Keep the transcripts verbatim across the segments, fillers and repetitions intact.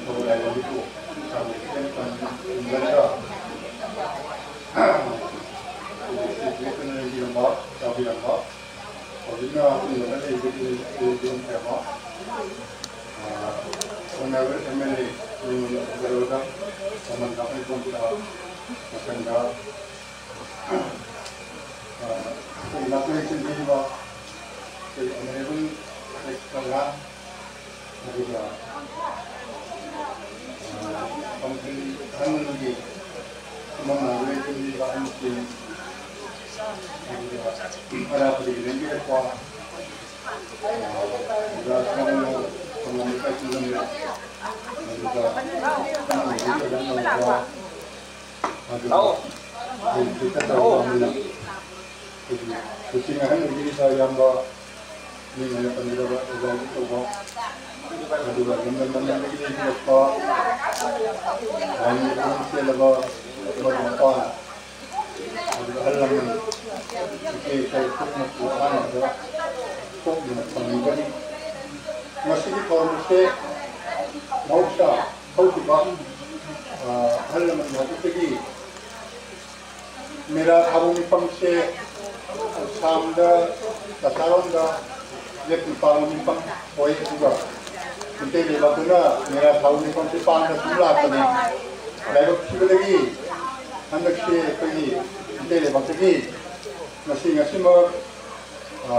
ꯊꯧꯒꯜ ꯍꯥꯏꯕ ꯑꯗꯨꯕꯨ ꯆꯥꯎꯅ ꯏꯆꯦꯜ ꯄꯟꯕꯤꯔꯒ ꯁꯤꯕꯤꯔꯝꯕ, ꯆꯥꯎꯕꯤꯔꯝꯕ, ꯍꯧꯖꯤꯛꯅ ꯑꯄꯨꯟꯕꯗ ꯂꯩꯔꯤꯕ ꯏꯆꯦꯜ ꯏꯆꯦꯜ ꯀꯌꯥ ꯑꯃ, ꯑ, Honourable M L A ꯒꯔꯣꯗ ꯃꯃꯜ ꯀꯥꯈꯠꯄ ꯃꯇꯝꯗ ꯑꯩꯈꯣꯏ ꯅꯥꯀꯂꯦꯟ ꯆꯦꯟꯕꯤꯔꯤꯕ ꯑꯩꯈꯣꯏ Honourable ꯀꯪꯂꯥ, ꯑꯗꯨꯒ, ꯑ, ꯄꯥꯡꯒꯜ ꯑꯍꯜ ꯂꯃꯟꯒꯤ ꯁꯨꯃꯥꯡ ꯅꯥꯀꯂꯦꯟ ꯆꯦꯟꯕꯤꯔꯤꯕ ꯑꯍꯟꯁꯤꯡ, ꯑꯗꯨꯒ ꯑꯔꯥꯞꯄꯗꯒꯤ ꯂꯦꯡꯕꯤꯔꯛꯄ, ꯑ, ꯑꯣꯖꯥ ꯁꯥꯃꯨ, ꯊꯧꯅꯥ ꯂꯩꯀꯥꯏ ꯆꯤꯡꯂꯦꯝꯕ, ꯑꯗꯨꯒ ꯑꯉꯥꯡ ꯑꯣꯏꯔꯤꯉꯩꯗ ꯅꯧꯕ, ꯑꯗꯨꯒ ꯑꯩ ꯈꯤꯇ ꯇꯧꯕ ꯑꯃꯅ, ꯑꯩꯈꯣꯏꯒꯤ ꯂꯨꯆꯤꯡ ꯑꯍꯟ ꯑꯣꯏꯕꯤꯔꯤꯕ ꯏꯌꯥꯝꯕ, ꯃꯤꯡ ꯑꯣꯏꯅ ꯄꯟꯖꯔꯕ ꯑꯣꯖꯥ ꯇꯧꯕ, ꯑꯗꯨꯒ ꯂꯝꯗꯝ ꯂꯝꯗꯝꯗꯒꯤ ꯂꯦꯡꯕꯤꯔꯛꯄ, ꯂꯥꯏꯅꯤꯡ ꯂꯝꯗꯝ ꯆꯦꯜꯂꯕ ꯃꯔꯨꯞ ꯃꯄꯥꯡ, ꯑꯗꯨꯒ ꯑꯍꯜ ꯂꯃꯟ, ꯏꯆꯦ ꯏꯆꯜ ꯄꯨꯝꯅꯃꯛꯄꯨ ꯑꯍꯥꯟꯕꯗ ꯁꯣꯛꯅ ꯊꯝꯕꯤꯒꯅꯤ꯫ ꯃꯁꯤꯒꯤ ꯊꯧꯔꯝ ꯑꯁꯤ ꯃꯍꯧꯁꯥ ꯍꯧꯈꯤꯕ, ꯑ, ꯑꯍꯜ ꯂꯃꯟꯒꯤ ꯍꯥꯛꯇꯛꯇꯒꯤ ꯃꯦꯔꯥ ꯊꯥꯕ ꯃꯤꯐꯝꯁꯦ ꯑꯁꯥꯝꯗ, ꯀꯁꯥꯔꯣꯝꯗ ꯂꯦꯞꯇꯅ ꯄꯥꯡꯕ ꯃꯤꯐꯝ ꯑꯣꯏ, ꯑꯗꯨꯒ ꯃꯤꯇꯩ ꯂꯩꯕꯥꯛꯇꯅ ꯃꯦꯔꯥ ꯊꯥꯕ ꯃꯤꯐꯝꯁꯦ ꯄꯥꯡꯗꯅ ꯁꯨꯝ ꯂꯥꯛꯄꯅꯤ꯫ ꯂꯥꯏꯕꯛ ꯊꯤꯕꯗꯒꯤ ꯍꯟꯗꯛꯁꯦ ꯑꯩꯈꯣꯏꯒꯤ ꯃꯤꯇꯩ ꯂꯩꯕꯥꯛꯇꯒꯤ ꯉꯁꯤ ꯉꯁꯤꯃꯛ, ꯑ,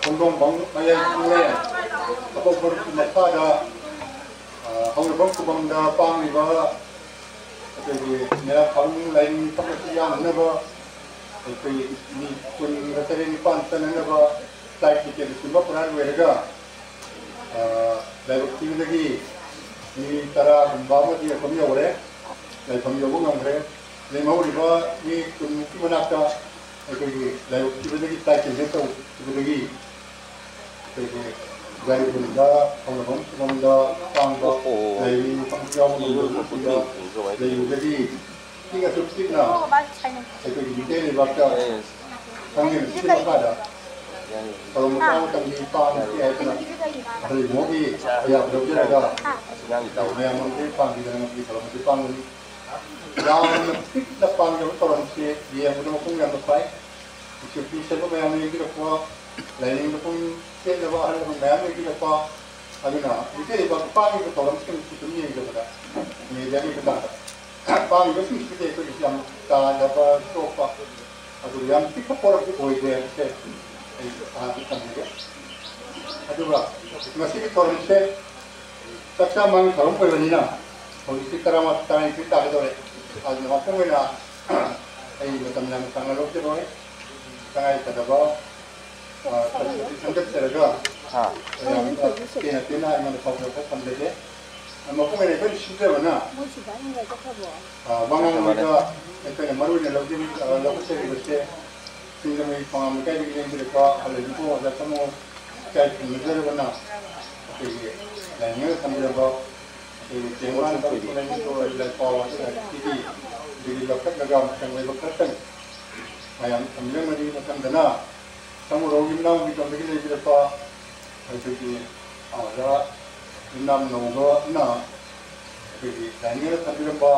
ꯈꯣꯡꯖꯣꯝ ꯃꯌꯥꯏ ꯆꯤꯡꯂꯦꯟ ꯑꯄꯧꯕ ꯃꯈꯥꯗ, ꯑ, ꯍꯧꯔꯛꯐꯝ ꯈꯨꯕꯝꯗ ꯄꯥꯡꯂꯤꯕ ꯑꯩꯈꯣꯏꯒꯤ ꯃꯦꯔꯥ ꯊꯥꯕꯜ ꯂꯥꯏꯅꯤꯡ ꯃꯤꯐꯝ ꯑꯁꯤ ꯌꯥꯝꯅꯅꯕ ꯑꯩꯈꯣꯏ ꯃꯤ ꯀꯨꯟꯒ ꯇꯔꯦꯠ ꯅꯤꯄꯥꯟ ꯆꯟꯅꯅꯕ flight ticket ꯁꯤꯃ ꯄꯨꯔꯥ ꯂꯣꯏꯔꯒ, ꯑ, ꯂꯥꯏꯕꯛ ꯊꯤꯕꯗꯒꯤ ꯃꯤ ꯇꯔꯥꯒꯨꯝꯕ ꯑꯃꯗꯤ ꯑꯗꯨꯝ ꯌꯧꯔꯦ, ꯂꯥꯏꯐꯝ ꯌꯧꯕ ꯉꯝꯈ꯭ꯔꯦ꯫ ꯂꯦꯝꯍꯧꯔꯤꯕ ꯃꯤ ꯀꯨꯟꯃꯨꯛꯀꯤ ꯃꯅꯥꯛꯇ ꯑꯩꯈꯣꯏꯒꯤ ꯂꯥꯏꯕꯛ ꯊꯤꯕꯗꯒꯤ flight cancel ꯇꯧꯈꯤꯕꯗꯒꯤ ꯑꯩꯈꯣꯏꯒꯤ ꯒꯥꯔꯤꯒꯨꯝꯕꯗ ꯐꯪꯐꯝ ꯐꯪꯐꯝꯗ ꯇꯥꯡꯕ ꯑꯣꯍꯣ꯫ ꯂꯩꯔꯤ, ꯃꯐꯝ ꯌꯥꯎꯕ ꯏꯔꯣꯏ ꯉꯝꯗꯕ ꯈꯣꯠꯄ ꯃꯐꯝꯗ ꯇꯧꯕ ꯀꯃꯥꯏꯅ ꯇꯧꯕ? ꯂꯩꯕꯗꯒꯤ ꯏꯪꯅꯁꯨ ꯆꯤꯛꯅ ꯑꯩꯈꯣꯏꯒꯤ ꯃꯤꯇꯩ ꯂꯩꯕꯥꯛꯇ ꯑꯦ꯫ ꯈꯪꯗꯦ, ꯁꯤ ꯃꯈꯥꯗ ꯊꯧꯔꯝ ꯃꯆꯥ ꯑꯃꯇꯪꯒꯤ ꯄꯥꯡꯁꯤ ꯍꯥꯏꯗꯅ ꯑꯍꯜ ꯏꯕꯨꯡꯒꯤ ꯑꯌꯥꯕ ꯂꯧꯖꯔꯒ ꯃꯌꯥꯝ ꯑꯃꯒꯤ ꯄꯥꯡꯕꯤꯗꯅ ꯉꯁꯤ ꯊꯧꯔꯝ ꯑꯁꯤ ꯄꯥꯡꯕꯅꯤ꯫ ꯌꯥꯝꯅ ꯄꯤꯛꯅ ꯄꯥꯡꯖꯕ ꯊꯧꯔꯝꯁꯤ ꯌꯦꯡꯕꯗ ꯃꯄꯨꯡ ꯌꯥꯝꯅ ꯐꯥꯏ꯫ ꯅꯨꯡꯁꯤꯕꯤ ꯁꯦꯝꯕ ꯃꯌꯥꯝꯅ ꯌꯦꯡꯕꯤꯔꯛꯄ, ꯂꯥꯏꯅꯤꯡꯗ ꯄꯨꯛꯅꯤꯡ ꯆꯦꯠꯅꯕ ꯑꯍꯜ ꯂꯃꯟ ꯃꯌꯥꯝꯅ ꯌꯦꯡꯕꯤꯔꯛꯄ, ꯑꯗꯨꯅ ꯃꯤꯇꯩ ꯂꯩꯕꯥꯛꯇ ꯄꯥꯡꯂꯤꯕ ꯊꯧꯔꯝꯁꯤꯡꯁꯤ ꯑꯗꯨꯝ ꯌꯦꯡꯖꯕꯗ ꯃꯦꯗꯤꯌꯥꯒꯤ ꯈꯨꯠꯊꯥꯡꯗ ꯄꯥꯡꯂꯤꯕꯁꯤꯡꯁꯤꯗꯤ ꯑꯩꯈꯣꯏꯒꯤ ꯌꯥꯝ ꯇꯥꯗꯕ ꯁꯣꯛꯄ, ꯑꯗꯨꯒ ꯌꯥꯝ ꯄꯤꯛꯄ ꯄꯣꯔꯛꯇꯤ ꯑꯣꯏꯗꯦ ꯍꯥꯏꯕꯁꯦ ꯑꯩ ꯑꯍꯥꯟꯕ ꯊꯝꯖꯒꯦ꯫ ꯑꯗꯨꯒ ꯉꯁꯤꯒꯤ ꯊꯧꯔꯝꯁꯦ ꯆꯥꯛꯆꯥ ꯃꯥꯡ ꯊꯧꯔꯝ ꯑꯣꯏꯕꯅꯤꯅ ꯍꯧꯖꯤꯛꯇꯤ ꯇꯔꯥꯃꯥꯊꯣꯏ ꯇꯔꯥꯅꯤꯊꯣꯏ ꯇꯥꯒꯗꯧꯔꯦ꯫ ꯑꯗꯨꯅ ꯃꯄꯨꯡ ꯑꯣꯏꯅ ꯑꯩ ꯃꯇꯝ ꯌꯥꯝꯅ ꯁꯥꯡꯅ ꯂꯧꯖꯔꯣꯏ꯫ ꯇꯉꯥꯏꯐꯗꯕ, ꯑ, ꯈꯟꯒꯠꯆꯔꯒ ꯑꯥ꯫ ꯃꯌꯥꯝꯗ ꯇꯦꯟꯅ ꯇꯦꯟꯅ ꯑꯩꯉꯣꯟꯗ ꯐꯥꯎꯖꯔꯛꯄ ꯊꯝꯖꯒꯦ꯫ ꯃꯄꯨꯡ ꯑꯣꯏꯅ ꯑꯩꯈꯣꯏꯅ ꯁꯤꯟꯖꯕꯅ, ꯑ, ꯋꯥꯉꯥꯡꯂꯣꯏꯗ ꯑꯩꯈꯣꯏꯅ ꯃꯔꯨ ꯑꯣꯏꯅ ꯂꯧꯖꯔꯤ-, ꯑ, ꯂꯧꯈꯠꯆꯔꯤꯕꯁꯦ ꯁꯤꯡꯖꯃꯩ ꯊꯣꯉꯥꯝ ꯂꯩꯀꯥꯏꯗꯒꯤ ꯂꯦꯡꯕꯤꯔꯛꯄ ꯑꯍꯜ ꯂꯩꯕꯤꯕꯨ ꯑꯣꯖꯥ ꯊꯃꯣ ꯏꯀꯥꯏ ꯈꯨꯝꯅꯖꯔꯕꯅ ꯑꯩꯈꯣꯏꯒꯤ ꯂꯥꯏꯅꯤꯡꯗ ꯊꯝꯕꯤꯔꯝꯕ ꯑꯩꯈꯣꯏꯒꯤ ꯇꯦꯡꯕꯥꯟ ꯇꯧꯔꯤꯕ ꯂꯥꯏꯅꯤꯡꯊꯧ ꯂꯥꯏꯄꯥꯎ ꯑꯁꯤꯗꯒꯤ ꯑꯗꯨꯗꯒꯤ ꯂꯧꯈꯠꯂꯒ ꯃꯇꯝ ꯑꯣꯏꯕ ꯈꯔꯇꯪ ꯃꯌꯥꯝ ꯊꯝꯖꯔꯝꯃꯅꯤ꯫ ꯃꯊꯪꯗꯅ ꯁꯃꯨꯔꯧ ꯌꯨꯝꯅꯥꯝꯒꯤ ꯂꯝꯗꯒꯤ ꯂꯩꯕꯤꯔꯛꯄ ꯑꯩꯈꯣꯏꯒꯤ ꯑꯣꯖꯥ ꯌꯨꯝꯅꯥꯝ ꯅꯧꯕꯅ ꯑꯩꯈꯣꯏꯒꯤ ꯂꯥꯏꯅꯤꯡꯗ ꯊꯝꯕꯤꯔꯝꯕ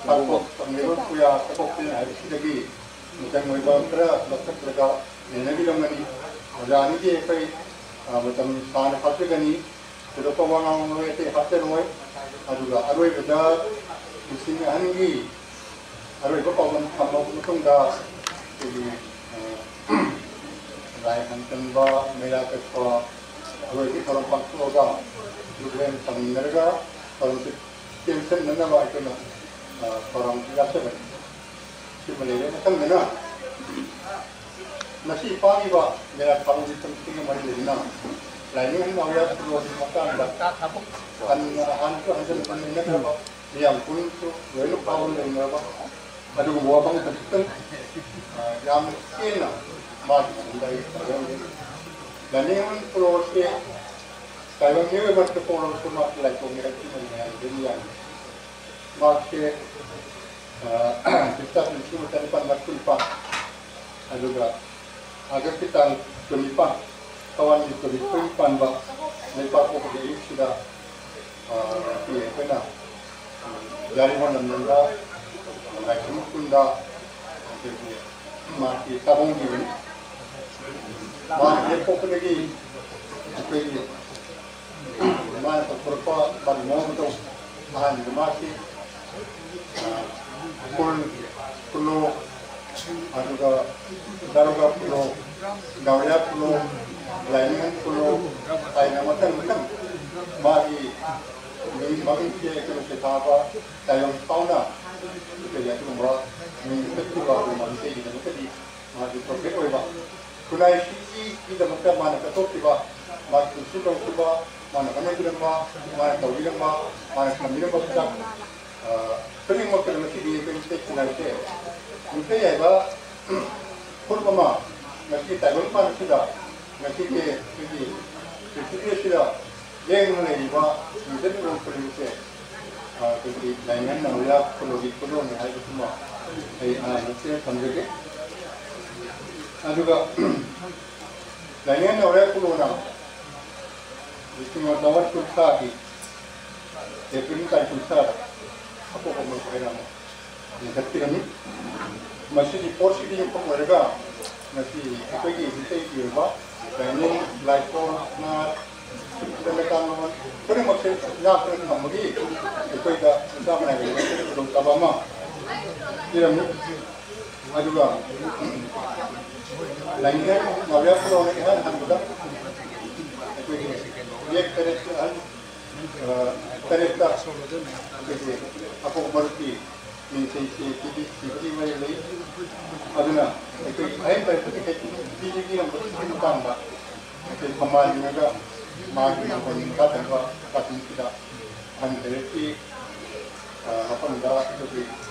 ꯇꯥꯛꯄ ꯇꯝꯂꯤꯕ ꯄꯨꯌꯥ ꯆꯐꯣꯛꯄꯤꯅ ꯍꯥꯏꯕꯁꯤꯗꯒꯤ ꯃꯇꯝ ꯑꯣꯏꯕ ꯈꯔ ꯂꯧꯈꯠꯂꯒ ꯅꯩꯅꯕꯤꯔꯝꯒꯅꯤ꯫ ꯑꯣꯖꯥ ꯑꯅꯤꯗꯤ ꯑꯩꯈꯣꯏ, ꯑ, ꯃꯇꯝ ꯁꯥꯡꯅ ꯍꯥꯞꯆꯒꯅꯤ꯫ ꯊꯣꯏꯗꯣꯛꯄ ꯋꯥ ꯉꯥꯡꯂꯣꯏ, ꯑꯇꯩ ꯍꯥꯞꯆꯔꯣꯏ꯫ ꯑꯗꯨꯒ ꯑꯔꯣꯏꯕꯗ ꯂꯤꯁꯤꯡ ꯑꯍꯟꯒꯤ ꯑꯔꯣꯏꯕ ꯄꯥꯎꯗꯝ ꯊꯝꯂꯕ ꯃꯇꯨꯡꯗ ꯑꯩꯈꯣꯏꯒꯤ, ꯑ, ꯂꯥꯏ ꯍꯟꯆꯟꯕ, ꯃꯩꯔꯥ ꯀꯠꯄ, ꯑꯔꯣꯏꯕꯒꯤ ꯊꯧꯔꯝ ꯄꯥꯡꯊꯣꯛꯑꯒ ꯍꯣꯔꯦꯟ ꯇꯧꯃꯤꯟꯅꯔꯒ ꯊꯧꯔꯝꯁꯤ ꯇꯦꯟꯁꯤꯟꯅꯅꯕ ꯑꯩꯈꯣꯏꯅ, ꯑ, ꯊꯧꯔꯝ ꯌꯥꯠꯆꯕꯅꯤ꯫ ꯁꯤꯃ ꯂꯩꯔꯦ꯫ ꯃꯊꯪꯗꯅ ꯉꯁꯤ ꯄꯥꯡꯉꯤꯕ ꯃꯦꯔꯥ ꯊꯥꯕꯜꯒꯤ ꯊꯧꯔꯝꯁꯤꯒ ꯃꯔꯤ ꯂꯩꯅꯅ ꯂꯥꯏꯅꯤꯡ ꯅꯥꯎꯔꯤꯌꯥ ꯈꯨꯔꯨꯝꯕꯒꯤ ꯃꯇꯥꯡꯗ ꯍꯟꯅ ꯍꯥꯟꯅꯁꯨ ꯍꯟꯖꯤꯟ ꯍꯟꯖꯤꯟ ꯅꯩꯅꯈ꯭ꯔꯕ ꯃꯤꯌꯥꯝ ꯄꯨꯝꯅꯃꯛꯁꯨ ꯂꯣꯏꯅ ꯐꯥꯎꯕ ꯂꯩꯅꯔꯕ ꯑꯗꯨꯒꯨꯝꯕ ꯋꯥꯐꯝ ꯈꯛꯇꯪ, ꯑ, ꯌꯥꯝꯅ ꯄꯦꯟꯅ ꯃꯥꯒꯤ ꯃꯇꯝꯗ ꯑꯩ ꯇꯧꯖꯔꯝꯃꯤ꯫ ꯂꯥꯏꯅꯤꯡ ꯈꯨꯔꯨꯝꯕꯁꯦ ꯇꯥꯏꯕꯪ ꯃꯤꯑꯣꯏ ꯃꯔꯛꯇ ꯄꯣꯛꯂꯕꯁꯨ ꯃꯥꯁꯦ ꯂꯥꯏꯐꯝꯒꯤ ꯍꯛꯆꯤꯡꯕ ꯃꯌꯥꯝꯗꯒꯤ ꯌꯥꯝꯃꯤ꯫ ꯃꯍꯥꯛꯁꯦ, ꯑ, ꯈ꯭ꯔꯤꯁꯇ ꯂꯤꯁꯤꯡ ꯑꯃ ꯆꯅꯤꯄꯥꯟ ꯃꯔꯤꯐꯨ ꯅꯤꯄꯥꯟ, ꯑꯗꯨꯒ ꯑꯥꯒꯁꯀꯤ ꯇꯥꯡ ꯀꯨꯟꯅꯤꯄꯥꯟ, ꯊꯋꯥꯟꯒꯤ ꯀꯨꯟꯅꯤꯊꯣꯏ ꯄꯥꯟꯕ ꯂꯩꯄꯥꯛꯄꯣꯛꯄꯒꯤ ꯑꯌꯨꯛꯁꯤꯗ, ꯑ, ꯉꯁꯤ ꯑꯩꯈꯣꯏꯅ, ꯎꯝ, ꯌꯥꯔꯤꯃꯣ ꯂꯝꯗꯝꯗ ꯂꯥꯏꯁ꯭ꯔꯝ ꯈꯨꯟꯗ ꯑꯩꯈꯣꯏꯒꯤ ꯃꯍꯥꯛꯀꯤ ꯆꯥꯛꯕꯣꯡ ꯄꯤꯕꯅꯤ꯫ ꯃꯍꯥꯛ ꯍꯦꯛ ꯄꯣꯛꯄꯗꯒꯤ ꯑꯩꯈꯣꯏꯒꯤ ꯃꯥꯅ ꯇꯧꯊꯣꯔꯛꯄ ꯃꯥꯒꯤ ꯃꯑꯣꯡ ꯃꯇꯧ, ꯑꯍꯥꯟꯕꯗ ꯃꯥꯁꯤ, ꯑ, ꯈꯨꯜ, ꯈꯨꯜꯂꯣ, ꯑꯗꯨꯒ ꯗꯥꯔꯣꯒꯥ ꯈꯨꯜꯂꯣ, ꯗꯥꯎꯔꯤꯌꯥ ꯈꯨꯜꯂꯣ, ꯂꯥꯏꯅꯤꯡ ꯈꯨꯜꯂꯣ ꯍꯥꯏꯅ ꯃꯊꯪ ꯃꯊꯪ ꯃꯥꯒꯤ ꯃꯤꯡ ꯃꯃꯤꯡꯁꯦ ꯑꯩꯈꯣꯏꯅ ꯁꯩꯊꯥꯕ ꯇꯥꯏꯕꯪ ꯐꯥꯎꯅ ꯑꯩꯈꯣꯏꯒꯤ ꯑꯗꯨꯒꯨꯝꯕ ꯃꯤꯡ ꯆꯠꯈꯤꯕ ꯑꯗꯨꯒꯨꯝꯕ ꯃꯤꯇꯩꯒꯤꯗꯃꯛꯇꯗꯤ ꯃꯥꯒꯤ ꯄ꯭ꯔꯣꯐꯦꯠ ꯑꯣꯏꯕ ꯈꯨꯟꯅꯥꯏꯁꯤꯒꯤꯗꯃꯛꯇ ꯃꯥꯅ ꯀꯠꯊꯣꯛꯈꯤꯕ, ꯃꯥꯒꯤ ꯄꯨꯟꯁꯤ ꯂꯧꯈꯤꯕ, ꯃꯥꯅ ꯍꯣꯠꯅꯕꯤꯔꯝꯕ, ꯃꯥꯅ ꯇꯧꯕꯤꯔꯝꯕ, ꯃꯥꯅ ꯊꯝꯕꯤꯔꯝꯕ ꯈꯨꯗꯝ, ꯑ, ꯈꯨꯗꯤꯡꯃꯛꯇ ꯉꯁꯤꯗꯤ ꯑꯩꯈꯣꯏ ꯃꯤꯇꯩ ꯈꯨꯟꯅꯥꯏꯁꯦ, ꯃꯤꯇꯩ ꯍꯥꯏꯕ ꯐꯨꯔꯨꯞ ꯑꯃ ꯉꯁꯤ ꯇꯥꯏꯕꯪ ꯄꯥꯟꯕꯁꯤꯗ ꯉꯁꯤꯒꯤ ꯑꯩꯈꯣꯏꯒꯤ ꯄ꯭ꯔꯤꯊꯤꯕꯤ ꯑꯁꯤꯗ ꯂꯦꯡꯗꯅ ꯂꯩꯔꯤꯕ ꯃꯤꯇꯩ ꯃꯔꯨꯞ ꯈꯨꯗꯤꯡꯃꯛꯁꯦ, ꯑ, ꯑꯩꯈꯣꯏꯒꯤ ꯂꯥꯏꯅꯤꯡ ꯅꯧꯔꯤꯌꯥ ꯈꯨꯜꯂꯣꯒꯤ ꯈꯨꯗꯣꯜꯅꯤ ꯍꯥꯏꯕꯁꯤꯃ ꯑꯩ ꯑꯍꯥꯟꯕꯁꯤꯗ ꯊꯝꯖꯒꯦ꯫ ꯑꯗꯨꯒ ꯂꯥꯏꯅꯤꯡ ꯅꯧꯔꯤꯌꯥ ꯈꯨꯜꯂꯣꯅ ꯂꯤꯁꯤꯡ ꯑꯃ ꯆꯥꯝꯃꯉꯥ ꯀꯨꯟꯊ꯭ꯔꯥꯒꯤ ꯑꯦꯄ꯭ꯔꯤꯜ ꯇꯥꯔꯤꯛ ꯀꯨꯟꯊ꯭ꯔꯥꯗ ꯑꯄꯣꯛꯄ ꯃꯔꯨꯞ ꯍꯥꯏꯅ ꯑꯃ ꯂꯤꯡꯈꯠꯄꯤꯔꯝꯃꯤ꯫ ꯃꯁꯤꯒꯤ ꯄꯣꯠꯁꯤꯒꯤ ꯌꯨꯝꯐꯝ ꯑꯣꯏꯔꯒ ꯉꯁꯤ ꯑꯩꯈꯣꯏꯒꯤ ꯃꯤꯇꯩꯒꯤ ꯑꯣꯏꯕ ꯂꯥꯏꯅꯤꯡ, ꯂꯥꯏꯁꯣꯟ, ꯅꯥꯠ, ꯆꯠꯅ ꯀꯥꯡꯂꯣꯟ ꯄꯨꯝꯅꯃꯛꯁꯦ ꯉꯥꯛꯇꯨꯅ ꯊꯝꯕꯒꯤ ꯑꯩꯈꯣꯏꯗ ꯃꯆꯥ ꯃꯅꯥꯏ ꯑꯣꯏꯕ ꯈꯨꯗꯣꯡꯆꯥꯕ ꯑꯃ ꯄꯤꯔꯝꯃꯤ꯫ ꯑꯗꯨꯒ ꯂꯥꯏꯅꯤꯡꯊꯧ ꯅꯥꯎꯔꯤꯌꯥ ꯈꯨꯂꯣꯅ ꯏꯍꯥꯟ ꯍꯥꯟꯕꯗ ꯑꯩꯈꯣꯏꯒꯤ ꯌꯦꯛ ꯇꯔꯦꯠꯀꯤ ꯑꯍꯟ, ꯑ, ꯇꯔꯦꯠꯇ ꯑꯩꯈꯣꯏꯒꯤ ꯑꯄꯣꯛ ꯃꯔꯨꯞꯀꯤ ꯃꯤꯡꯁꯤꯡꯁꯤ ꯄꯤꯕꯤ-, ꯄꯤꯕꯒꯤ ꯃꯔꯤ ꯂꯩ꯫ ꯑꯗꯨꯅ ꯑꯩꯈꯣꯏꯒꯤ ꯑꯍꯦꯟꯕ ꯁꯥꯔꯇꯤꯐꯤꯀꯦꯠ ꯄꯤꯕꯤꯔꯝꯕꯒꯤ ꯃꯇꯥꯡꯗ ꯑꯩꯈꯣꯏ ꯊꯧꯃꯥꯟ ꯌꯦꯡꯉꯒ ꯃꯥꯒꯤ ꯃꯈꯣꯟ ꯃꯈꯥ ꯊꯪꯕ ꯄꯥꯔꯇꯤꯁꯤꯗ ꯑꯍꯟ ꯂꯩꯔꯛꯀꯤ, ꯑ, ꯃꯐꯝꯗ ꯑꯩꯈꯣꯏꯒꯤ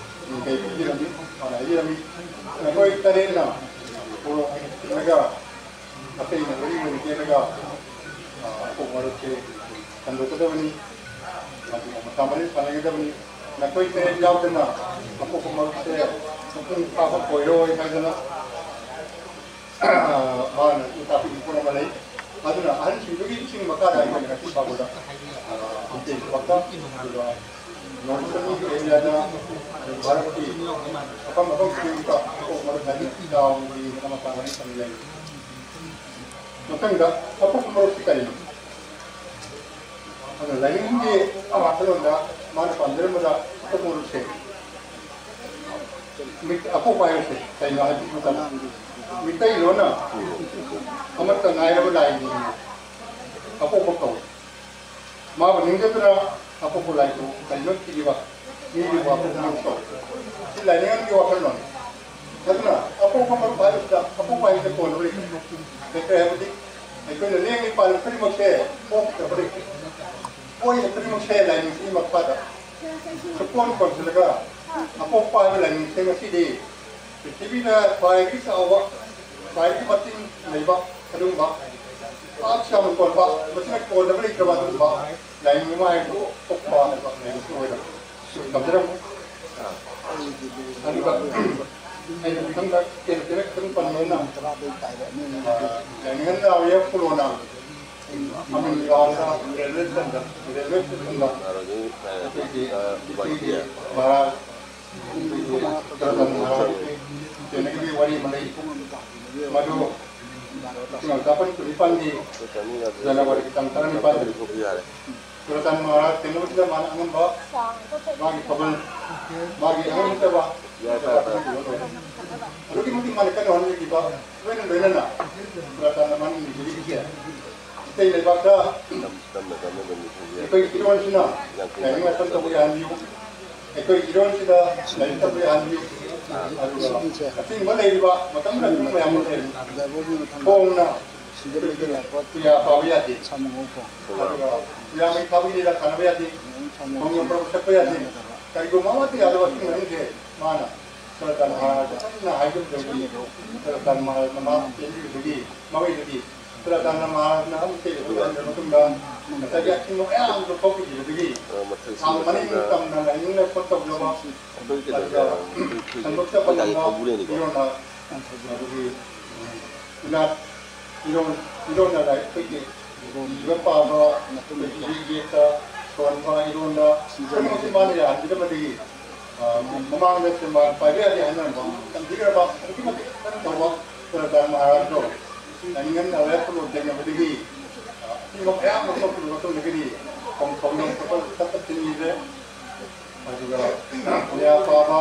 ꯃꯤꯡꯊꯩ ꯄꯤꯕꯤꯔꯝꯃꯤ꯫ ꯃꯥꯅ ꯍꯥꯏꯕꯤꯔꯝꯃꯤ, "ꯅꯈꯣꯏ ꯇꯔꯦꯠꯅ ꯄꯣꯔꯣꯝ ꯆꯤꯡꯉꯒ ꯑꯇꯩꯅ ꯃꯔꯤ ꯑꯣꯏꯅ ꯆꯦꯜꯂꯒ, ꯑ, ꯑꯄꯣꯛ ꯃꯔꯨꯞꯁꯦ ꯁꯟꯗꯣꯛꯀꯗꯕꯅꯤ, ꯑꯗꯨꯒ ꯃꯁꯥ ꯃꯔꯤ ꯁꯥꯟꯅꯒꯗꯕꯅꯤ꯫ ꯅꯈꯣꯏ ꯇꯔꯦꯠ ꯌꯥꯎꯗꯅ ꯑꯄꯣꯛꯄ ꯃꯔꯨꯞꯁꯦ ꯃꯄꯨꯡ ꯐꯥꯕ ꯑꯣꯏꯔꯣꯏ" ꯍꯥꯏꯗꯅ ꯃꯥꯅ ꯇꯥꯛꯄꯤꯕ ꯄꯣꯠ ꯑꯃ ꯂꯩ꯫ ꯑꯗꯨꯅ ꯑꯍꯟꯁꯤꯡꯗꯨꯒꯤ ꯏꯁꯤꯡ ꯃꯈꯥꯗ ꯑꯩꯈꯣꯏꯅ ꯉꯁꯤ ꯐꯥꯎꯕꯗ, ꯑ, ꯃꯇꯦꯡ ꯄꯥꯡꯊꯛ, ꯑꯗꯨꯒ ꯅꯣꯡ ꯆꯤꯡꯒꯤ ꯑꯦꯔꯤꯌꯥꯗ ꯚꯥꯔꯠꯀꯤ ꯃꯐꯝ ꯃꯐꯝ ꯈꯨꯗꯤꯡꯃꯛꯇ ꯑꯄꯣꯛꯄ ꯃꯔꯨꯞ ꯍꯥꯏꯅ ꯆꯥꯎꯅ ꯌꯦꯡꯗꯅ ꯃꯄꯥꯡꯒꯜ ꯊꯝꯂꯤ꯫ ꯃꯊꯪꯗ ꯑꯄꯣꯛꯄ ꯃꯔꯨꯞꯁꯤ ꯀꯔꯤꯅꯣ? ꯑꯗꯨꯅ ꯂꯥꯏꯅꯤꯡꯒꯤ ꯋꯥꯈꯜꯂꯣꯟꯗ ꯃꯥꯅ ꯄꯥꯝꯖꯔꯝꯕꯗ ꯑꯄꯣꯛꯄ ꯃꯔꯨꯞꯁꯦ, ꯃꯤꯠ-, ꯑꯄꯣꯛꯄ ꯍꯥꯏꯕꯁꯦ ꯀꯩꯅꯣ ꯍꯥꯏꯕ ꯃꯇꯝꯗ, ꯃꯤꯇꯩꯂꯣꯟꯅ ꯑꯃꯠꯇ ꯉꯥꯏꯔꯕ ꯂꯥꯏꯅꯤ ꯑꯄꯣꯛꯄ ꯀꯧꯏ꯫ ꯃꯥꯕꯨ ꯅꯤꯡꯖꯗꯨꯅ ꯑꯄꯣꯛꯄ ꯂꯥꯏꯕꯨ ꯀꯔꯤꯅꯣ ꯊꯤꯔꯤꯕ ꯃꯤꯒꯤ ꯋꯥꯐꯝ ꯀꯧꯏ꯫ ꯁꯤ ꯂꯥꯏꯅꯤꯡ ꯑꯃꯒꯤ ꯋꯥꯈꯜꯂꯣꯟ꯫ ꯑꯗꯨꯅ ꯑꯄꯣꯛꯄ ꯃꯔꯨꯞ ꯍꯥꯏꯕꯁꯤꯗ ꯑꯄꯣꯛꯄ ꯍꯥꯏꯕꯁꯦ ꯀꯣꯟꯅꯕ ꯂꯩꯇꯦ꯫ ꯂꯩꯇ꯭ꯔꯦ ꯍꯥꯏꯕꯗꯤ ꯑꯩꯈꯣꯏꯅ ꯂꯦꯡꯉꯤ ꯄꯥꯜꯂꯤ ꯈꯨꯗꯤꯡꯃꯛꯁꯦ ꯄꯣꯛꯇꯕ ꯂꯩꯇꯦ꯫ ꯄꯣꯛꯏꯕ ꯈꯨꯗꯤꯡꯃꯛꯁꯦ ꯂꯥꯏꯅꯤꯡꯁꯤꯒꯤ ꯃꯈꯥꯗ ꯁꯨꯛꯀꯣꯟ ꯀꯣꯟꯁꯤꯜꯂꯒ ꯑꯄꯣꯛꯄ ꯍꯥꯏꯕ ꯂꯥꯏꯅꯤꯡꯁꯦ ꯉꯁꯤꯗꯤ ꯄ꯭ꯔꯤꯊꯤꯕꯤꯗ ꯈ꯭ꯋꯥꯏꯗꯒꯤ ꯆꯥꯎꯕ, ꯈ꯭ꯋꯥꯏꯗꯒꯤ ꯃꯇꯤꯡ ꯂꯩꯕ ꯑꯗꯨꯒꯨꯝꯕ ꯄꯥꯛ ꯆꯥꯎꯅ ꯀꯣꯟꯕ, ꯃꯁꯤꯅ ꯀꯣꯟꯗꯕ ꯂꯩꯇ꯭ꯔꯕ ꯑꯗꯨꯒꯨꯝꯕ ꯂꯥꯏꯅꯤꯡ ꯑꯃ ꯍꯥꯏꯕꯗꯨ ꯑꯣꯛꯄ ꯍꯥꯏꯕ ꯂꯥꯏꯅꯤꯡ ꯑꯣꯏꯔꯝꯃꯤ꯫ ꯁꯨꯝ ꯇꯝꯖꯔꯝꯃꯤ꯫ ꯑꯗꯨꯒ ꯑꯩꯅ ꯃꯊꯪꯗ ꯇꯦꯟ ꯇꯦꯟ ꯈꯤꯇꯪ ꯄꯟꯕꯅ, ꯂꯥꯏꯅꯤꯡ ꯂꯥꯎꯔꯤꯕ ꯈꯨꯂꯣꯅ ꯑꯃꯅꯤ ꯂꯥꯎꯔꯒ ꯔꯦꯜꯋꯦ ꯁ꯭ꯇꯦꯁꯟꯗ, ꯔꯦꯜꯋꯦ ꯁ꯭ꯇꯦꯁꯟꯗ ꯑꯩꯈꯣꯏꯒꯤ ꯏꯆꯦꯒꯤ ꯃꯍꯥꯔꯥꯖ ꯇꯦꯅꯒꯤ ꯋꯥꯔꯤ ꯑꯃ ꯂꯩ꯫ ꯃꯗꯨ ꯏꯁꯤꯡ ꯆꯥꯄꯟ ꯀꯨꯟꯅꯤꯄꯥꯟꯒꯤ ꯖꯅꯋꯥꯔꯤꯒꯤ ꯇꯥꯡ ꯇꯔꯥꯅꯤꯄꯥꯟꯗ ꯆꯨꯔꯆꯥꯟ ꯃꯍꯥꯔꯥꯖ ꯊꯦꯡꯅꯕꯁꯤꯗ ꯃꯥꯅ ꯑꯉꯝꯕ ꯃꯥꯒꯤ ꯊꯧꯒꯜ, ꯃꯥꯒꯤ ꯑꯉꯝꯕ ꯁꯦꯕꯥ, ꯑꯗꯨꯛꯀꯤ ꯃꯇꯤꯛ ꯃꯥꯅ ꯀꯟꯅ ꯍꯣꯠꯅꯖꯈꯤꯕ, ꯂꯣꯏꯅ ꯂꯣꯏꯅꯅ ꯆꯨꯔꯆꯥꯟꯗ ꯃꯥꯅ ꯅꯤꯖꯔꯤꯕꯁꯦ ꯃꯤꯇꯩ ꯂꯩꯕꯥꯛꯇ ꯑꯩꯈꯣꯏꯒꯤ ꯏꯔꯣꯟꯁꯤꯅ ꯂꯥꯏꯅꯤꯡ ꯂꯥꯏꯁꯣꯟ ꯇꯧꯕ ꯌꯥꯍꯟꯕꯤꯌꯨ꯫ ꯑꯩꯈꯣꯏꯒꯤ ꯏꯔꯣꯟꯁꯤꯗ ꯂꯥꯏꯔꯤꯛ ꯇꯝꯕ ꯌꯥꯍꯟꯕꯤꯌꯨ꯫ ꯑꯗꯨꯒ ꯑꯆꯤꯡꯕ ꯂꯩꯔꯤꯕ ꯃꯇꯝ ꯃꯇꯝ ꯃꯌꯥꯝ ꯑꯃ ꯂꯩꯔꯤ꯫ ꯈꯣꯡꯅ ꯄꯨꯌꯥ ꯄꯥꯕ ꯌꯥꯗꯦ꯫ ꯑꯗꯨꯒ ꯄꯨꯌꯥ ꯃꯩ ꯊꯥꯕꯒꯤ ꯂꯤꯂꯥ ꯁꯥꯟꯅꯕ ꯌꯥꯗꯦ꯫ ꯈꯣꯡ ꯌꯣꯝꯄ꯭ꯔ ꯁꯛꯄ ꯌꯥꯗꯦ꯫ ꯀꯔꯤꯒꯨꯝꯕ ꯑꯃꯠꯇ ꯌꯥꯗꯕ ꯑꯁꯤꯒꯨꯝꯕꯁꯤꯡꯁꯦ ꯃꯥꯅ ꯁꯔꯀꯥꯔ ꯃꯍꯥꯔꯥꯖ ꯀꯟꯅ ꯍꯥꯏꯖꯕꯗꯒꯤ ꯁꯔꯀꯥꯔ ꯃꯍꯥꯔꯥꯖꯅ ꯃꯍꯥꯛ ꯆꯦꯟꯕꯤꯕꯗꯒꯤ ꯃꯃꯩꯗꯒꯤ ꯁꯔꯀꯥꯔ ꯃꯍꯥꯔꯥꯖꯅ ꯑꯃꯨꯛ ꯆꯦꯜꯂꯛꯄ ꯃꯇꯨꯡꯗ ꯉꯁꯥꯏꯒꯤ ꯑꯊꯤꯡꯕ ꯃꯌꯥꯝꯗꯣ ꯊꯣꯛꯈꯤꯕꯗꯒꯤ ꯃꯥ ꯃꯅꯤꯡ ꯇꯝꯅ ꯂꯥꯏꯅꯤꯡ ꯂꯥꯏꯁꯣꯟ ꯇꯧꯖꯕ ꯑꯗꯨꯒ ꯁꯟꯗꯣꯛꯆ ꯄꯟꯗꯕ ꯃꯤꯑꯣꯏꯅ ꯑꯗꯨꯒꯤ ꯏꯅꯥꯠ ꯏꯔꯣꯟ ꯏꯔꯣꯟꯅ ꯂꯥꯏꯔꯤꯛ ꯑꯩꯈꯣꯏꯒꯤ ꯏꯕ ꯄꯥꯕ, ꯑꯩꯈꯣꯏꯒꯤ ꯌꯦꯛ ꯌꯦꯛꯇ ꯁꯣꯟꯕ ꯏꯔꯣꯟꯕ ꯄꯨꯝꯅꯃꯛꯁꯤ ꯃꯥꯅ ꯌꯥꯍꯟꯕꯤꯔꯝꯕꯗꯒꯤ, ꯑ, ꯃꯃꯥꯡꯗ ꯁꯦꯝꯕ ꯄꯥꯏꯕ ꯌꯥꯗꯦ ꯍꯥꯏꯅꯔꯝꯕ ꯇꯝꯕꯤꯈ꯭ꯔꯕ ꯑꯗꯨꯛꯀꯤ ꯃꯇꯤꯛ ꯀꯟꯅ ꯇꯧꯕ ꯁꯨꯔꯗꯥꯔ ꯃꯍꯥꯔꯥꯖꯗꯣ ꯂꯥꯏꯅꯤꯡꯉꯝ ꯅꯥꯎꯔꯦꯝ ꯈꯨꯂꯣꯟ ꯊꯦꯡꯅꯕꯗꯒꯤ, ꯑ, ꯑꯊꯤꯡꯕ ꯃꯌꯥꯝ ꯂꯧꯊꯣꯛꯈꯤꯕ ꯃꯇꯨꯡꯗꯒꯤꯗꯤ ꯈꯣꯡ ꯈꯣꯡꯅ ꯆꯠꯄ ꯆꯠꯄ ꯊꯤꯡꯈꯤꯗ꯭ꯔꯦ꯫ ꯑꯗꯨꯒ ꯄꯨꯌꯥ ꯄꯥꯕ,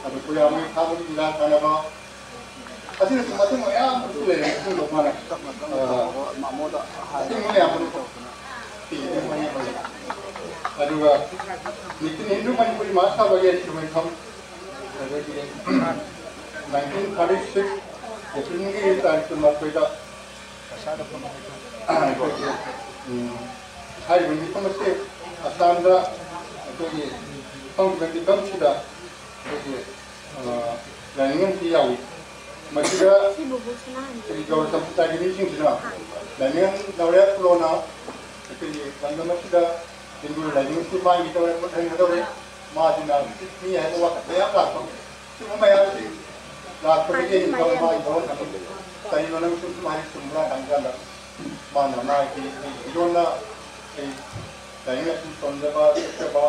ꯑꯗꯨ ꯄꯨꯌꯥ ꯃꯩ ꯊꯥꯕꯒꯤ ꯂꯤꯂꯥ ꯁꯥꯟꯅꯕ, ꯑꯁꯤꯅꯁꯨ ꯃꯇꯨꯡ ꯃꯌꯥꯝ ꯑꯃꯁꯨ ꯂꯩꯔꯦ꯫ ꯑꯗꯨꯒ ꯃꯥꯅ, ꯑ, ꯑꯁꯤꯒꯨꯝꯕ ꯃꯌꯥꯝ ꯑꯃ ꯄꯤꯔꯤꯕ ꯃꯌꯥꯝ ꯑꯃ꯫ ꯑꯗꯨꯒ ꯅꯤꯇꯤꯟ ꯍꯤꯟꯗꯨ ꯃꯅꯤꯄꯨꯔꯤ ꯃꯍꯥꯁꯥꯕꯒꯤ ꯑꯩꯁꯨ ꯃꯩꯐꯝ, ꯑꯗꯒꯤ nineteen thirty six April ꯒꯤ ꯇꯥꯔꯤꯛ ꯀꯨꯟꯃꯥꯊꯣꯏꯗ ꯑꯩꯈꯣꯏꯒꯤ, ꯎꯝ, ꯍꯥꯏꯔꯤꯕ ꯃꯤꯐꯝ ꯑꯁꯤ ꯑꯁꯥꯝꯗ ꯑꯩꯈꯣꯏꯒꯤ ꯐꯝꯈꯤꯕ ꯃꯤꯐꯝꯁꯤꯗ ꯑꯩꯈꯣꯏꯒꯤ, ꯑ, ꯂꯥꯏꯅꯤꯡ ꯑꯃꯁꯨ ꯌꯥꯎꯏ꯫ ꯃꯁꯤꯗ ꯑꯩꯈꯣꯏꯒꯤ ꯒꯧꯔ ꯁꯝꯄ꯭ꯔꯗꯥꯌꯒꯤ ꯃꯤꯁꯤꯡꯁꯤꯅ ꯂꯥꯏꯅꯤꯡ ꯅꯥꯎꯔꯦꯝ ꯈꯨꯂꯣꯅ ꯑꯩꯈꯣꯏꯒꯤ ꯂꯝꯗꯝ ꯑꯁꯤꯗ ꯍꯤꯟꯗꯨ ꯂꯥꯏꯅꯤꯡ ꯑꯁꯤ ꯃꯥꯡꯈꯤꯗꯧꯔꯦ, ꯃꯨꯠꯍꯟꯒꯗꯧꯔꯦ, ꯃꯥꯁꯤꯅ ꯃꯤ ꯍꯥꯏꯕ ꯋꯥꯈꯜꯗ ꯌꯥꯝ ꯂꯥꯛꯄ꯫ ꯁꯤꯒꯨꯝꯕ ꯃꯌꯥꯝꯁꯤ ꯂꯥꯛꯄꯗꯒꯤ ꯑꯩꯅ ꯃꯥꯒꯤ ꯃꯔꯝ ꯈꯪꯉꯤ꯫ ꯀꯔꯤꯅꯣ ꯅꯪ ꯁꯨꯝ ꯁꯨꯃꯥꯏꯅ ꯆꯨꯝꯕ꯭ꯔꯥ ꯍꯪꯀꯥꯟꯗ ꯃꯥꯅ ꯃꯥꯒꯤ ꯏꯔꯣꯟꯅ ꯑꯩ ꯂꯥꯏꯔꯤꯛ ꯂꯥꯏꯁꯨ ꯇꯝꯖꯕ ꯆꯠꯆꯕ,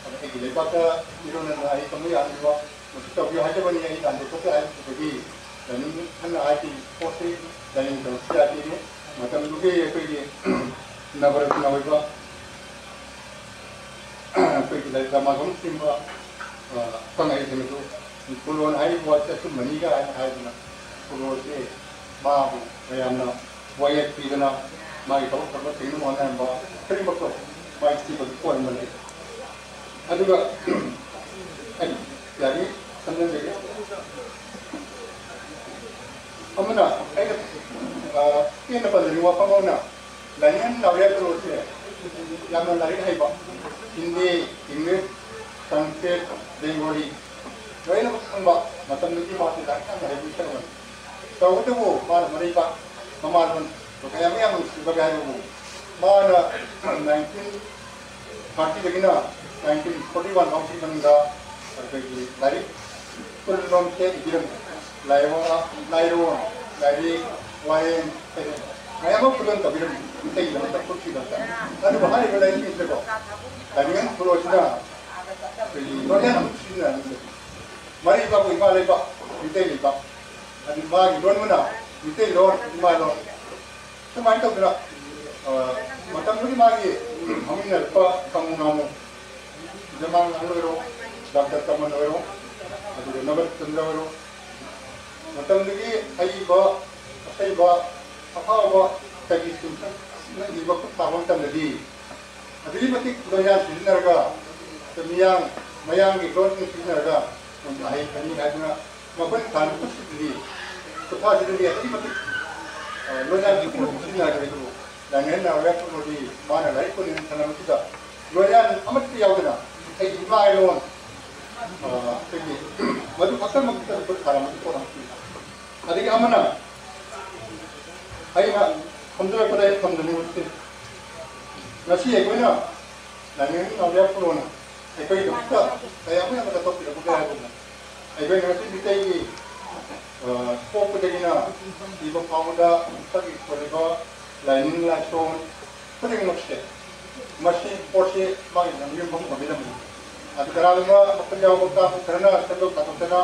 ꯑꯗ ꯑꯩꯒꯤ ꯂꯩꯕꯥꯛꯇ ꯏꯔꯣꯟꯅ ꯑꯩ ꯇꯝꯕ ꯌꯥꯍꯟꯕ ꯃꯁꯤ ꯇꯧꯕꯤꯌꯨ ꯍꯥꯏꯖꯕꯅꯤ꯫ ꯑꯩ ꯂꯥꯟꯗ ꯈꯣꯠꯇꯦ ꯍꯥꯏꯕꯗꯨꯗꯒꯤ ꯂꯥꯏꯅꯤꯡ ꯍꯟꯅ ꯍꯥꯏꯗꯤ ꯄꯣꯠꯁꯤ ꯂꯥꯏꯅꯤꯡ ꯇꯧꯔꯛꯄ ꯌꯥꯗꯦ꯫ ꯃꯇꯝꯗꯨꯒꯤ ꯑꯩꯈꯣꯏꯒꯤ ꯅꯕꯔꯠꯅ ꯑꯣꯏꯕ ꯑꯩꯈꯣꯏꯒꯤ ꯂꯥꯏꯔꯤꯛ ꯗ꯭ꯔꯃꯥꯒꯨꯝ ꯁꯦꯝꯕ, ꯑ, ꯐꯪꯉꯛꯏꯁꯤꯡ ꯑꯗꯨ ꯀꯨꯂꯣꯟ ꯍꯥꯏꯔꯤꯕ ꯋꯥꯁꯦ ꯑꯆꯨꯝꯕꯅꯤꯒ ꯍꯥꯏꯅ ꯍꯥꯏꯗꯅ ꯀꯨꯂꯣꯟꯁꯦ ꯃꯥꯕꯨ ꯃꯌꯥꯝꯅ ꯋꯥꯌꯦꯠ ꯄꯤꯗꯅ ꯃꯥꯒꯤ ꯊꯕꯛ ꯊꯕꯛ ꯊꯤꯡꯅꯕ ꯍꯣꯠꯅꯔꯝꯕ ꯈꯨꯗꯤꯡꯃꯛꯇꯣ ꯃꯥꯏ ꯊꯤꯕꯒꯤ ꯀꯣꯟꯕꯅꯤ꯫ ꯑꯗꯨꯒ ꯑꯩ ꯌꯥꯅꯤ ꯈꯟꯖꯟꯖꯒꯦ꯫ ꯑꯃꯅ ꯑꯩꯅ, ꯑ, ꯄꯦꯟꯅ ꯄꯟꯖꯅꯤꯡꯕ ꯋꯥꯐꯝ ꯑꯃꯅ, ꯂꯥꯏꯅꯤꯡ ꯅꯥꯎꯔꯦꯝ ꯈꯨꯂꯣꯁꯦ ꯌꯥꯝꯅ ꯂꯥꯏꯔꯤꯛ ꯍꯩꯕ, ꯍꯤꯟꯗꯤ, ꯏꯪꯂꯤꯁ, ꯁꯪꯁꯀ꯭ꯔꯤꯠ, ꯕꯦꯡꯒꯣꯂꯤ ꯂꯣꯏꯅꯃꯛ ꯈꯪꯕ ꯃꯇꯝꯗꯨꯒꯤ ꯃꯥꯁꯦ ꯂꯥꯏꯔꯤꯛ ꯌꯥꯝꯅ ꯍꯩꯕ ꯃꯤꯁꯛ ꯑꯃꯅꯤ꯫ ꯇꯧꯕꯇꯕꯨ ꯃꯥꯅ ꯃꯔꯩꯕꯥꯛ ꯃꯃꯥꯂꯣꯟ ꯀꯌꯥ ꯃꯌꯥꯝ ꯅꯨꯡꯁꯤꯕꯒꯦ ꯍꯥꯏꯕꯕꯨ ꯃꯥꯅ nineteen thirty ꯗꯒꯤꯅ nineteen forty one ꯐꯥꯎꯒꯤ ꯃꯅꯨꯡꯗ ꯑꯩꯈꯣꯏꯒꯤ ꯂꯥꯏꯔꯤꯛ ꯀꯨꯟ ꯂꯣꯝꯁꯦ ꯏꯕꯤꯔꯝꯃꯤ꯫ ꯂꯥꯏꯔꯣꯡ, ꯂꯥꯏꯔꯣꯡ, ꯂꯥꯏꯔꯦꯡ, ꯋꯥꯔꯦꯡ, ꯁꯩꯔꯦꯡ ꯃꯌꯥꯝ ꯑꯃ ꯈꯨꯗꯣꯜ ꯇꯧꯕꯤꯔꯝꯃꯤ ꯃꯤꯇꯩꯒꯤꯗꯃꯛꯇ, ꯐꯨꯔꯨꯞꯀꯤꯗꯃꯛꯇ꯫ ꯑꯗꯨꯕꯨ ꯍꯥꯏꯔꯤꯕ ꯂꯥꯏꯔꯤꯛꯁꯤꯡꯁꯤꯗꯀꯣ, ꯂꯥꯏꯅꯤꯡꯉꯣꯟ ꯈꯨꯂꯣꯁꯤꯅ ꯑꯩꯈꯣꯏꯒꯤ ꯂꯣꯟꯌꯥꯟ ꯑꯃ ꯁꯤꯖꯤꯟꯅꯔꯝꯃꯤ꯫ ꯃꯔꯩꯕꯥꯛꯄꯨ ꯏꯃꯥ ꯂꯩꯕꯥꯛ, ꯃꯤꯇꯩ ꯂꯩꯕꯥꯛ, ꯑꯗꯨ ꯃꯥꯒꯤ ꯂꯣꯟꯕꯨꯅ ꯃꯤꯇꯩꯂꯣꯟ, ꯏꯃꯥꯂꯣꯟ꯫ ꯁꯨꯃꯥꯏꯅ ꯇꯧꯗꯅ, ꯑ, ꯃꯇꯝꯗꯨꯒꯤ ꯃꯥꯒꯤ ꯍꯧꯃꯤꯟꯅꯔꯛꯄ ꯀꯪꯉꯨ ꯉꯥꯃꯨ, ꯖꯃꯥꯜ ꯑꯍꯜ ꯑꯣꯏꯔꯣ, ꯗꯥꯛꯇꯔ ꯀꯃꯜ ꯑꯣꯏꯔꯣ, ꯑꯗꯨꯒ ꯅꯕꯠ ꯆꯟꯗ꯭ꯔ ꯑꯣꯏꯔꯣ, ꯃꯇꯝꯗꯨꯒꯤ ꯑꯏꯕ, ꯑꯁꯩꯕ, ꯑꯐꯥꯎꯕ ꯀꯕꯤꯁꯤꯡꯅ ꯏꯕ ꯈꯨꯠ ꯊꯥꯕ ꯃꯇꯝꯗꯗꯤ ꯑꯗꯨꯛꯀꯤ ꯃꯇꯤꯛ ꯂꯣꯟꯌꯥꯟ ꯁꯤꯖꯤꯟꯅꯔꯒ, ꯃꯤꯌꯥꯡ, ꯃꯌꯥꯡꯒꯤ ꯂꯣꯟꯁꯤꯡ ꯁꯤꯖꯤꯟꯅꯔꯒ ꯑꯍꯩ ꯐꯅꯤ ꯍꯥꯏꯗꯨꯅ ꯃꯈꯣꯏꯅ ꯊꯥꯔꯤꯕ ꯈꯨꯠꯁꯤꯗꯗꯤ, ꯈꯨꯠꯊꯥꯁꯤꯗꯗꯤ ꯑꯗꯨꯛꯀꯤ ꯃꯇꯤꯛ, ꯑ, ꯂꯣꯟꯌꯥꯟ ꯄꯨꯝꯅꯃꯛ ꯁꯤꯖꯤꯟꯅꯈ꯭ꯔꯦ꯫ ꯑꯗꯨꯕꯨ ꯂꯥꯏꯅꯤꯡꯉꯣꯟ ꯅꯥꯎꯔꯦꯝ ꯈꯨꯂꯣꯗꯤ ꯃꯥꯅ ꯂꯥꯏꯔꯤꯛ ꯄꯨꯅꯦꯅ ꯊꯅꯝꯕꯁꯤꯗ ꯂꯣꯟꯌꯥꯟ ꯑꯃꯠꯇ ꯌꯥꯎꯗꯅ ꯑꯩꯒꯤ ꯏꯃꯥ ꯏꯔꯣꯟ, ꯑ, ꯑꯩꯈꯣꯏꯒꯤ ꯃꯗꯨ ꯈꯛꯇꯃꯛꯇ ꯈꯨꯠ ꯊꯥꯔꯝꯕꯒꯤ ꯄꯣꯠ ꯑꯃ ꯄꯤꯕ꯫ ꯑꯗꯒꯤ ꯑꯃꯅ ꯑꯩꯅ ꯊꯝꯖꯔꯛꯄꯗ ꯑꯩ ꯊꯝꯖꯅꯤꯡꯕꯁꯤ, ꯉꯁꯤ ꯑꯩꯈꯣꯏꯅ ꯂꯥꯏꯅꯤꯡꯉꯣꯟ ꯅꯥꯎꯔꯦꯝ ꯈꯨꯂꯣꯅ ꯑꯩꯈꯣꯏꯒꯤꯗꯃꯛꯇ ꯀꯌꯥꯃꯨꯛ ꯌꯥꯝꯅ ꯀꯠꯊꯣꯛꯄꯤꯔꯝꯕꯒꯦ ꯍꯥꯏꯕꯗ, ꯑꯩꯈꯣꯏꯅ ꯉꯁꯤ ꯃꯤꯇꯩꯒꯤ, ꯑ, ꯄꯣꯛꯄꯗꯒꯤꯅ ꯁꯤꯕ ꯐꯥꯎꯕꯗ ꯆꯠꯂꯤ ꯈꯣꯠꯂꯤꯕ ꯂꯥꯏꯅꯤꯡ ꯂꯥꯏꯁꯣꯟ ꯈꯨꯗꯤꯡꯃꯛꯁꯦ, ꯃꯁꯤ ꯄꯣꯠꯁꯤ ꯃꯥꯒꯤ ꯂꯝꯕꯤ ꯑꯃ ꯐꯝ ꯐꯝꯕꯤꯔꯝꯕꯅꯤ꯫ ꯑꯗꯨ ꯀꯅꯥꯒꯨꯝꯕ ꯃꯈꯨꯠ ꯌꯥꯎꯕ ꯀꯥꯡꯕꯨ ꯈꯔꯅ ꯁꯦꯝꯗꯣꯛ ꯁꯥꯗꯣꯛꯇꯅ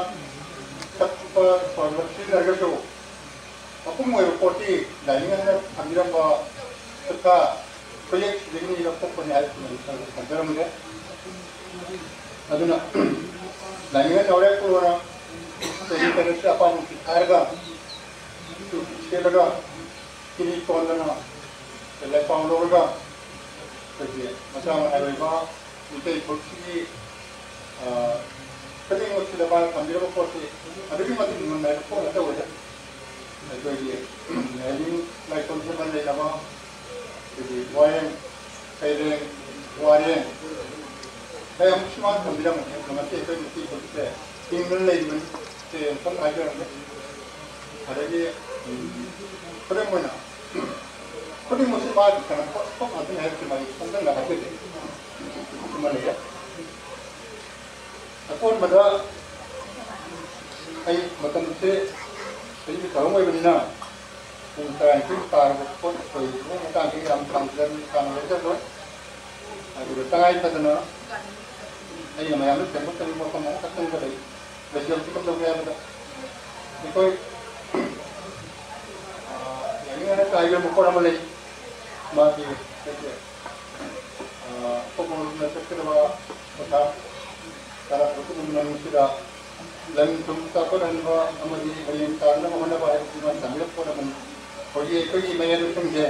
ꯆꯠꯄ ꯈꯣꯠꯄ ꯁꯤꯖꯤꯟꯅꯔꯒꯁꯨ, ꯃꯄꯨꯡ ꯑꯣꯏꯕ ꯄꯣꯠꯇꯤ ꯂꯥꯏꯅꯤꯡ ꯑꯃꯅ ꯊꯝꯕꯤꯔꯝꯕ ꯈꯨꯠꯁꯥ ꯈꯨꯌꯦꯛꯁꯤꯗꯒꯤ ꯂꯧꯊꯣꯛꯄꯅꯤ ꯍꯥꯏꯕꯁꯤ ꯑꯩ ꯈꯔ ꯈꯟꯖꯔꯝꯗꯦ꯫ ꯑꯗꯨꯅ ꯂꯥꯏꯅꯤꯡ ꯅꯥꯎꯔꯦꯝ ꯈꯨꯂꯣꯅ ꯆꯍꯤ ꯇꯔꯦꯠꯁꯤ ꯑꯄꯥꯝꯕ ꯍꯥꯏꯔꯒ ꯁꯦꯠꯂꯒ ꯀꯤꯔꯤ ꯀꯣꯟꯗꯅ ꯂꯥꯏꯄꯥꯎ ꯂꯧꯔꯒ ꯑꯩꯈꯣꯏꯒꯤ ꯃꯆꯥ ꯃꯅꯥꯏ ꯑꯣꯏꯕ ꯃꯤꯇꯩ ꯐꯨꯔꯨꯞꯁꯤꯒꯤ, ꯑ, ꯈꯨꯗꯤꯡꯃꯛꯁꯤꯗ ꯃꯥꯅ ꯊꯝꯕꯤꯔꯕ ꯄꯣꯠꯁꯤ ꯑꯗꯨꯛꯀꯤ ꯃꯇꯤꯛ ꯃꯃꯜ ꯅꯥꯏꯕ ꯄꯣꯠ ꯉꯥꯛꯇ ꯑꯣꯏꯔꯦ꯫ ꯑꯩꯈꯣꯏꯒꯤ ꯂꯥꯏꯅꯤꯡ ꯂꯥꯏꯁꯣꯟ ꯁꯦꯝꯕ ꯂꯩꯅꯕ ꯑꯩꯈꯣꯏꯒꯤ ꯋꯥꯌꯦꯜ, ꯁꯩꯔꯦꯡ, ꯋꯥꯔꯦꯡ ꯀꯌꯥꯃꯨꯛꯁꯨ ꯃꯥꯅ ꯊꯝꯕꯤꯔꯝꯃꯦ꯫ ꯑꯗꯨꯅ ꯉꯁꯤ ꯑꯩꯈꯣꯏ ꯃꯩꯇꯩ ꯐꯨꯔꯨꯞꯁꯦ ꯍꯤꯡꯗꯨꯅ ꯂꯩꯔꯤꯕꯅꯤ꯫ ꯁꯦ ꯑꯃꯨꯛꯇꯪ ꯍꯥꯏꯖꯔꯝꯒꯦ꯫ ꯑꯗꯒꯤ, ꯎꯝ, ꯈꯨꯗꯝ ꯑꯣꯏꯅ, ꯈꯨꯗꯤꯡꯃꯛꯁꯤ ꯃꯥꯒꯤ ꯀꯩꯅꯣ ꯄꯣꯠ, ꯄꯣꯠ ꯉꯥꯛꯇꯅꯤ ꯍꯥꯏꯕꯁꯤ ꯃꯥꯒꯤ ꯈꯣꯡꯖꯪꯗ ꯍꯥꯏꯖꯒꯦ꯫ ꯑꯃ ꯂꯩꯔꯦ꯫ ꯑꯀꯣꯟꯕꯗ ꯑꯩ ꯃꯇꯝꯁꯦ ꯑꯩꯒꯤ ꯊꯧꯔꯝ ꯑꯣꯏꯕꯅꯤꯅ ꯄꯨꯡ ꯇꯔꯥꯅꯤꯊꯣꯏ ꯇꯥꯔꯕ ꯄꯣꯠ ꯑꯣꯏꯕ ꯃꯇꯥꯡꯗ ꯌꯥꯝ ꯁꯥꯡꯅ ꯁꯥꯡꯅ ꯂꯧꯖꯔꯣꯏ꯫ ꯑꯗꯨꯒ ꯇꯉꯥꯏ ꯐꯗꯅ ꯑꯩꯅ ꯃꯌꯥꯝꯗ ꯊꯦꯡꯗꯣꯛꯆꯅꯤꯡꯕ ꯋꯥꯐꯝ ꯑꯃꯈꯛꯇꯪꯒ ꯂꯩ꯫ ꯂꯩꯖꯕꯁꯤ ꯀꯝꯗꯧꯒꯦ ꯍꯥꯏꯕꯗ ꯑꯩꯈꯣꯏ, ꯑ, ꯌꯥꯅꯤꯡꯉꯥꯏꯅ ꯍꯥꯏꯕ ꯃꯈꯣꯟ ꯑꯃ ꯂꯩ꯫ ꯃꯥꯒꯤ ꯑꯩꯈꯣꯏꯒꯤ, ꯑ, ꯑꯇꯣꯞꯄ ꯃꯔꯨꯞꯅ ꯆꯠꯀꯗꯕ ꯄꯩꯁꯥ ꯇꯔꯥ ꯇꯔꯨꯛꯀꯤ ꯃꯅꯨꯡꯁꯤꯗ ꯂꯟ ꯊꯨꯝ ꯆꯥꯎꯈꯠꯍꯟꯕ ꯑꯃꯗꯤ ꯃꯌꯦꯡ ꯇꯥꯅꯕ ꯍꯣꯠꯅꯕ ꯍꯥꯏꯕꯁꯤ ꯃꯥꯅ ꯊꯝꯕꯤꯔꯛꯄ ꯄꯣꯠ ꯑꯃꯅꯤ꯫ ꯍꯧꯖꯤꯛ ꯑꯩꯈꯣꯏꯒꯤ ꯃꯌꯥꯏ ꯂꯣꯏꯁꯪꯁꯦ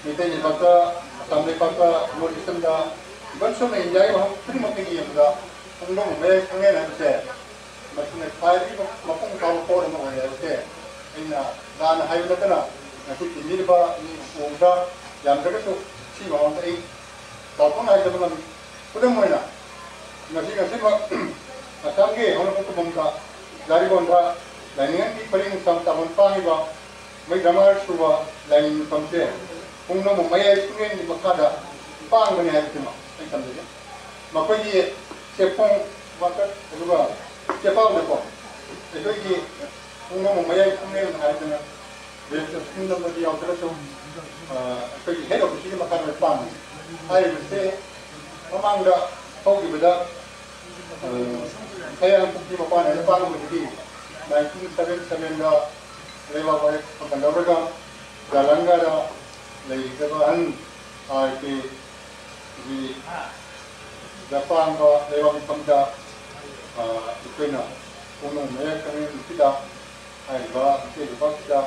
ꯃꯩꯇꯩ ꯂꯩꯕꯥꯛꯇ, ꯑꯁꯥꯝ ꯂꯩꯕꯥꯛꯇ, ꯅꯣꯔꯠ ꯏꯁꯇꯔꯟꯗ, ꯏꯚꯟ ꯁꯣꯝꯅ ꯏꯟꯗꯤꯌꯥꯒꯤ ꯃꯐꯝ ꯈꯨꯗꯤꯡꯃꯛꯇꯒꯤ ꯌꯦꯡꯕꯗ ꯈꯣꯡꯗ꯭ꯔꯨꯝ ꯃꯌꯥꯏ ꯈꯪꯅꯩ ꯍꯥꯏꯕꯁꯦ ꯃꯁꯤꯅ ꯈ꯭ꯋꯥꯏꯗꯒꯤ ꯃꯄꯨꯡ ꯐꯥꯕ ꯄꯣꯠ ꯑꯃ ꯑꯣꯏꯔꯦ ꯍꯥꯏꯕꯁꯦ ꯑꯩꯅ ꯂꯥꯟꯅ ꯍꯥꯏꯕ ꯅꯠꯇꯅ ꯉꯁꯤ ꯇꯤꯟꯕꯤꯔꯤꯕ ꯃꯤ ꯎꯕꯗ ꯌꯥꯝꯗ꯭ꯔꯒꯁꯨ ꯁꯤ ꯃꯃꯥꯡꯗ ꯑꯩ ꯆꯥꯎꯊꯣꯛꯅ ꯍꯥꯏꯖꯕ ꯉꯝꯃꯤ꯫ ꯈꯨꯗꯝ ꯑꯣꯏꯅ, ꯉꯁꯤ ꯉꯁꯤꯃꯛ ꯑꯁꯥꯝꯒꯤ ꯍꯧꯔꯛꯄ ꯀꯨꯝꯃꯪꯗ ꯂꯥꯏꯔꯤꯛꯂꯣꯟꯗ ꯂꯥꯏꯅꯤꯡꯉꯟꯒꯤ ꯄꯔꯤꯡ ꯁꯝ ꯇꯥꯕꯟ ꯄꯥꯡꯉꯤꯕ ꯃꯩ ꯗ꯭ꯔꯃꯥ ꯁꯨꯕ ꯂꯥꯏꯅꯤꯡ ꯃꯐꯝꯁꯦ ꯄꯨꯡ ꯅꯣꯡꯃ ꯃꯌꯥꯏ ꯁꯨꯡꯌꯦꯟꯒꯤ ꯃꯈꯥꯗ ꯄꯥꯡꯕꯅꯤ ꯍꯥꯏꯕꯁꯤꯃ ꯑꯩ ꯊꯝꯖꯒꯦ꯫ ꯃꯈꯣꯏꯒꯤ ꯆꯦꯐꯣꯡ ꯋꯥꯀꯠ ꯑꯗꯨꯒ ꯆꯦꯄꯥꯎꯗꯀꯣ ꯑꯩꯈꯣꯏꯒꯤ ꯄꯨꯡ ꯅꯣꯡꯃ ꯃꯌꯥꯏ ꯁꯨꯡꯌꯦꯟ ꯍꯥꯏꯗꯅ ꯔꯦꯞꯇ ꯁꯨꯡꯅꯕꯗꯤ ꯌꯥꯎꯗ꯭ꯔꯁꯨ ꯑꯩꯈꯣꯏꯒꯤ ꯍꯦꯠ ꯑꯣꯐꯤꯁꯀꯤ ꯃꯈꯥꯗ ꯄꯥꯡꯉꯤ꯫ ꯍꯥꯏꯔꯤꯕꯁꯦ ꯃꯃꯥꯡꯗ ꯍꯧꯈꯤꯕꯗ ꯁꯌꯥꯡ ꯄꯨꯈ꯭ꯔꯤ ꯃꯄꯥꯟ ꯍꯥꯏꯅ ꯄꯥꯡꯕꯗꯒꯤ ꯅꯥꯏꯟꯇꯤꯟ ꯁꯕꯦꯟ ꯁꯕꯦꯟꯗ ꯂꯩꯕꯥꯛ ꯋꯥꯔꯦꯞ ꯐꯪꯒꯠꯂꯧꯔꯒ ꯖꯂꯪꯒꯥꯗ ꯂꯩꯔꯤꯕ ꯑꯍꯟ ꯑꯥꯔ ꯀꯦꯒꯤ ꯖꯄꯥꯟꯒ ꯂꯩꯕꯥꯛ ꯃꯐꯝꯗ ꯑꯩꯈꯣꯏꯅ ꯄꯨꯡꯅꯨꯡ ꯃꯌꯥꯏ ꯀꯃ꯭ꯌꯨꯅꯤꯇꯤꯗ ꯍꯥꯏꯔꯤꯕ ꯃꯤꯇꯩ ꯂꯩꯕꯥꯛꯁꯤꯗ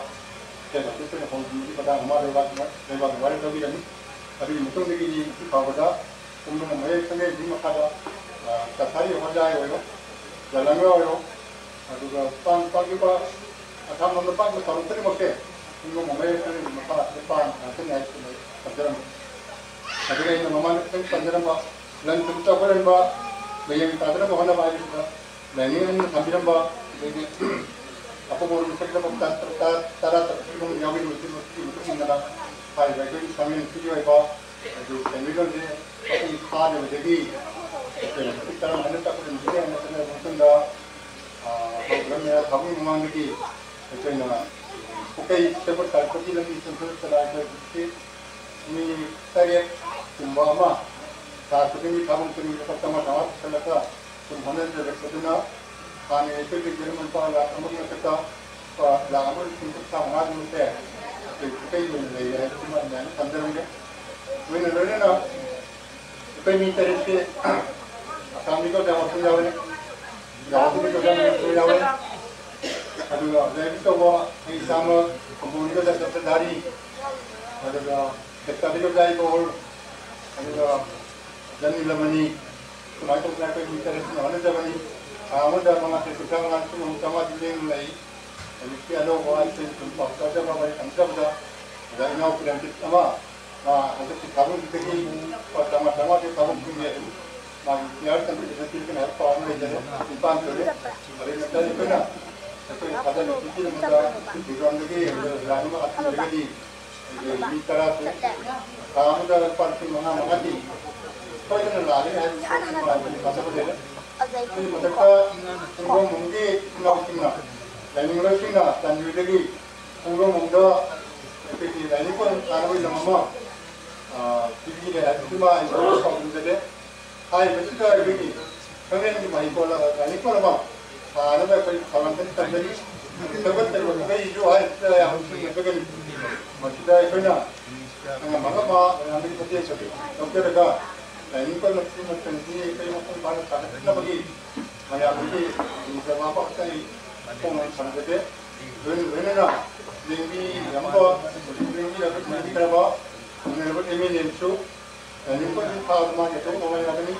ꯁꯦꯟ ꯑꯩꯈꯣꯏꯅ ꯍꯧꯕꯒꯤ ꯃꯇꯥꯡ ꯑꯃ ꯂꯩꯕꯥꯛ ꯂꯩꯕꯥꯛꯅ ꯋꯥꯔꯦꯞ ꯂꯧꯕꯤꯔꯅꯤ꯫ ꯑꯗꯨꯒꯤ ꯃꯇꯨꯡꯗꯒꯤꯗꯤ ꯉꯁꯤ ꯐꯥꯎꯕꯗ ꯄꯨꯡꯅꯨꯡ ꯃꯌꯥꯏ ꯀꯃ꯭ꯌꯨꯅꯤꯇꯤ ꯃꯈꯥꯗ ꯀꯁꯥꯔꯤ ꯍꯣꯖꯥꯏ ꯑꯣꯏꯔꯣ, ꯖꯂꯪꯒ ꯑꯣꯏꯔꯣ, ꯑꯗꯨꯒ ꯄꯥꯡ ꯄꯥꯡꯂꯤꯕ ꯑꯁꯥꯝ ꯂꯣꯝꯗ ꯄꯥꯡꯕ ꯊꯧꯔꯝ ꯈꯨꯗꯤꯡꯃꯛꯁꯦ ꯄꯨꯡꯅꯨꯡ ꯃꯌꯥꯏ ꯀꯃ꯭ꯌꯨꯅꯤꯇꯤ ꯃꯈꯥ ꯂꯣꯏ ꯄꯥꯡ ꯉꯥꯛꯇꯅꯤ ꯍꯥꯏꯕꯁꯤꯃ ꯑꯩ ꯊꯝꯖꯔꯝꯃꯤ꯫ ꯑꯗꯨꯒ ꯑꯩꯅ ꯃꯃꯥꯡꯗ ꯈꯤꯇꯪ ꯄꯟꯖꯔꯝꯕ ꯂꯟ ꯊꯨꯝ ꯆꯥꯎꯈꯠꯍꯟꯕ, ꯃꯌꯦꯡ ꯇꯥꯗꯅꯕ ꯍꯣꯠꯅꯕ ꯍꯥꯏꯕꯁꯤꯗ ꯂꯥꯏꯅꯤꯡ ꯑꯅꯤꯅ ꯊꯝꯕꯤꯔꯝꯕ ꯑꯗꯒꯤ ꯑꯐꯕ ꯃꯔꯨꯞ ꯁꯛꯂꯕ ꯇꯔꯥ ꯇꯔꯥ ꯇꯔꯥ ꯇꯔꯨꯛ ꯌꯥꯎꯕꯤꯔꯤꯕ ꯃꯁꯤꯒꯤ ꯃꯇꯨꯡ ꯏꯟꯅ ꯍꯥꯏꯔꯤꯕ ꯑꯩꯈꯣꯏꯒꯤ ꯁꯪꯂꯦꯟꯁꯤꯒꯤ ꯑꯣꯏꯕ ꯑꯗꯨ ꯁꯦꯟꯃꯤꯠꯂꯣꯟꯁꯦ ꯃꯄꯨꯡ ꯐꯥꯗꯕꯗꯒꯤ ꯑꯩꯈꯣꯏꯅ ꯃꯇꯤꯛ ꯆꯥꯅ ꯍꯟꯗꯛ ꯆꯥꯎꯈꯠꯍꯟꯕꯒꯤ ꯍꯥꯏꯅ ꯆꯠꯅꯔꯕ ꯃꯇꯨꯡꯗ, ꯑꯥ, ꯄ꯭ꯔꯣꯒ꯭ꯔꯥꯝ ꯃꯌꯥꯝ ꯊꯥꯕꯒꯤ ꯃꯃꯥꯡꯗꯒꯤ ꯑꯩꯈꯣꯏꯅ ꯄꯨꯀꯩ ꯁꯦꯝꯒꯠ ꯁꯥꯒꯠꯄꯒꯤ ꯂꯝꯕꯤ ꯁꯦꯝꯒꯠ ꯁꯥꯒꯠꯄꯒꯤ ꯃꯤ ꯇꯔꯦꯠ ꯀꯨꯝꯕ ꯑꯃ ꯊꯥ ꯈꯨꯗꯤꯡꯒꯤ ꯊꯥꯕꯝ ꯈꯨꯗꯤꯡꯒꯤ ꯂꯨꯄꯥ ꯆꯥꯝꯃꯉꯥ ꯆꯥꯝꯃꯉꯥ ꯄꯨꯁꯜꯂꯒ ꯁꯨꯝ ꯍꯣꯠꯅꯖꯔꯛꯄꯗꯨꯅ ꯍꯥꯟꯅ ꯑꯩꯈꯣꯏꯒꯤ ꯒ꯭ꯔꯥꯃꯤꯟ ꯂꯨꯄꯥ ꯂꯥꯈ ꯑꯃꯒꯤ ꯃꯊꯛꯇ ꯂꯨꯄꯥ ꯂꯥꯈ ꯑꯃꯒ ꯂꯤꯁꯤꯡ ꯀꯨꯟꯊ꯭ꯔꯥ ꯃꯉꯥꯒꯨꯝꯕꯁꯦ ꯑꯩꯈꯣꯏ ꯄꯨꯀꯩ ꯑꯣꯏꯅ ꯂꯩꯔꯦ ꯍꯥꯏꯕꯁꯤꯃ ꯑꯗꯨꯃꯥꯏꯅ ꯊꯝꯖꯔꯝꯒꯦ꯫ ꯂꯣꯏꯅ ꯂꯣꯏꯅꯅ ꯑꯩꯈꯣꯏ ꯃꯤ ꯇꯔꯦꯠꯁꯦ ꯑꯁꯥꯝꯗꯒꯤ ꯑꯣꯖꯥ ꯃꯥꯄꯟ ꯌꯥꯎꯔꯦ, ꯒꯨꯋꯥꯍꯥꯇꯤꯗꯒꯤ ꯑꯣꯖꯥ ꯃꯅꯤꯄꯨꯔ ꯌꯥꯎꯔꯦ, ꯑꯗꯨꯒ ꯑꯣꯖꯥ ꯑꯦꯝ ꯇꯧꯕ ꯑꯩ ꯏꯁꯥꯃꯛ ꯈꯨꯝꯕꯣꯡꯗꯒꯤ ꯑꯣꯖꯥ ꯆꯠꯄ ꯙꯥꯔꯤ, ꯑꯗꯨꯒ ꯀꯦꯞꯇꯥꯗꯒꯤ ꯑꯣꯖꯥ ꯏꯕꯣꯜ, ꯑꯗꯨꯒ ꯑꯣꯖꯥ ꯅꯤꯂꯃꯅꯤ, ꯁꯨꯃꯥꯏꯅ ꯇꯧꯗꯅ ꯑꯩꯈꯣꯏ ꯃꯤ ꯇꯔꯦꯠꯁꯤꯅ ꯍꯣꯠꯅꯖꯕꯅꯤ꯫ ꯊꯥ ꯑꯃꯗ ꯃꯉꯥ ꯇꯔꯦꯠ ꯀꯨꯟꯊ꯭ꯔꯥ ꯃꯉꯥ ꯂꯤꯁꯤꯡ ꯑꯍꯨꯝ ꯆꯥꯝꯃꯉꯥꯗꯤ ꯂꯦꯡꯗꯅ ꯂꯩ꯫ ꯍꯧꯖꯤꯛꯇꯤ ꯑꯅꯧꯕ ꯑꯩꯈꯣꯏ ꯁꯨꯝ ꯄꯥꯎ ꯇꯥꯖꯕ ꯋꯥꯔꯤ ꯁꯥꯟꯅꯖꯕꯗ ꯑꯣꯖꯥ ꯏꯅꯥꯎ ꯀꯤꯔꯟꯖꯤꯠ ꯑꯃ ꯃꯥ ꯍꯟꯗꯛꯀꯤ ꯊꯥꯕꯝꯁꯤꯗꯒꯤ ꯂꯨꯄꯥ ꯆꯥꯝꯃꯉꯥ ꯆꯥꯝꯃꯉꯥꯒꯤ ꯊꯥꯕꯝ ꯄꯤꯔꯦ꯫ ꯑꯗꯨꯝ ꯃꯥꯒꯤ ꯄꯤ ꯑꯥꯔ ꯆꯟꯕꯤꯗꯨꯅ ꯄꯤꯔꯛꯀꯅꯤ ꯍꯥꯏꯕ ꯄꯥꯎ ꯑꯃ ꯂꯩꯖꯔꯦ꯫ ꯅꯤꯄꯥꯟ ꯁꯨꯔꯦ꯫ ꯑꯗꯩ ꯉꯁꯥꯏ ꯑꯩꯈꯣꯏꯅ ꯑꯩꯈꯣꯏ ꯊꯥꯖꯅ ꯄꯤꯕꯤꯔꯝꯕꯗ ꯃꯤꯖꯣꯔꯥꯝꯗꯒꯤ ꯂꯥꯛꯏꯕ ꯑꯥꯔꯇꯤꯁ ꯑꯣꯏꯔꯒꯗꯤ ꯑꯩꯈꯣꯏ ꯃꯤ ꯇꯔꯥ ꯁꯨꯔꯦ꯫ ꯊꯥ ꯑꯃꯗ ꯂꯨꯄꯥ ꯂꯤꯁꯤꯡ ꯃꯉꯥ ꯃꯉꯥꯗꯤ ꯁꯣꯏꯗꯅ ꯂꯥꯛꯑꯒꯅꯤ ꯍꯥꯏꯕꯒꯤ ꯊꯥꯖꯕ ꯂꯩꯔꯦ꯫ ꯑꯗꯨꯒꯤ ꯃꯊꯛꯇ ꯈꯣꯡꯖꯣꯝꯕꯝꯒꯤ ꯏꯆꯤꯟ ꯏꯅꯥꯎꯁꯤꯡꯅ, ꯂꯥꯏꯅꯤꯡꯕꯁꯤꯡꯅ ꯆꯥꯟꯕꯤꯕꯗꯒꯤ ꯈꯣꯡꯖꯣꯝꯕꯝꯗ ꯑꯩꯈꯣꯏꯒꯤ ꯂꯥꯏꯅꯤꯡ ꯀꯣꯟ ꯁꯥꯅꯕꯒꯤ ꯂꯝ ꯑꯃ, ꯑ, ꯄꯤꯕꯤꯔꯦ ꯍꯥꯏꯕꯁꯤꯃ ꯑꯩ ꯄꯥꯎꯗꯝꯖꯒꯦ꯫ ꯍꯥꯏꯔꯤꯕꯁꯤꯗ ꯑꯩꯈꯣꯏꯒꯤ ꯈꯪꯂꯦꯟꯒꯤ ꯃꯍꯩꯀꯣꯜ, ꯂꯥꯏꯅꯤꯡꯀꯣꯜ ꯑꯃ ꯁꯥꯅꯕ ꯑꯩꯈꯣꯏ ꯊꯧꯔꯥꯡ ꯀꯟꯅ ꯇꯧꯖꯔꯤ꯫ ꯁꯦꯝꯒꯠꯆꯔꯤꯕ ꯈꯨꯠꯂꯩꯁꯤꯁꯨ ꯍꯥꯏꯔꯤꯕꯁꯤꯗ ꯌꯥꯝ ꯅꯨꯡꯁꯤꯖꯒꯅꯤ꯫ ꯃꯁꯤꯗ ꯑꯩꯈꯣꯏꯅ ꯑꯉꯝ ꯑꯉꯝꯕ ꯃꯌꯥꯝꯗꯒꯤ ꯃꯇꯦꯡ ꯂꯧꯖꯔꯒ ꯂꯥꯏꯅꯤꯡꯀꯣꯜ ꯃꯁꯤ ꯃꯇꯝꯁꯤ ꯑꯩꯈꯣꯏ ꯃꯄꯨꯡ ꯐꯥꯅ ꯁꯥꯒꯠꯅꯕꯒꯤ ꯃꯌꯥꯝꯗꯒꯤ ꯅꯤꯖꯕ ꯑꯃꯈꯛꯇ ꯑꯩ ꯐꯣꯡꯅ ꯊꯝꯖꯒꯦ꯫ ꯂꯣꯏꯅ ꯂꯣꯏꯅꯅ ꯂꯦꯡꯕꯤꯔꯝꯕ, ꯂꯦꯡꯕꯤꯔꯝꯕ, ꯂꯦꯡꯕꯤꯔꯝꯕ ꯍꯣꯅꯔꯦꯕꯜ ꯑꯦꯝ ꯑꯦꯜ ꯑꯦꯁꯨ ꯂꯥꯏꯅꯤꯡ ꯄꯣꯠꯁꯤ ꯊꯥꯕꯗ ꯃꯥꯒꯤ ꯑꯆꯧꯕ ꯊꯧꯅꯥ ꯌꯥꯒꯅꯤ꯫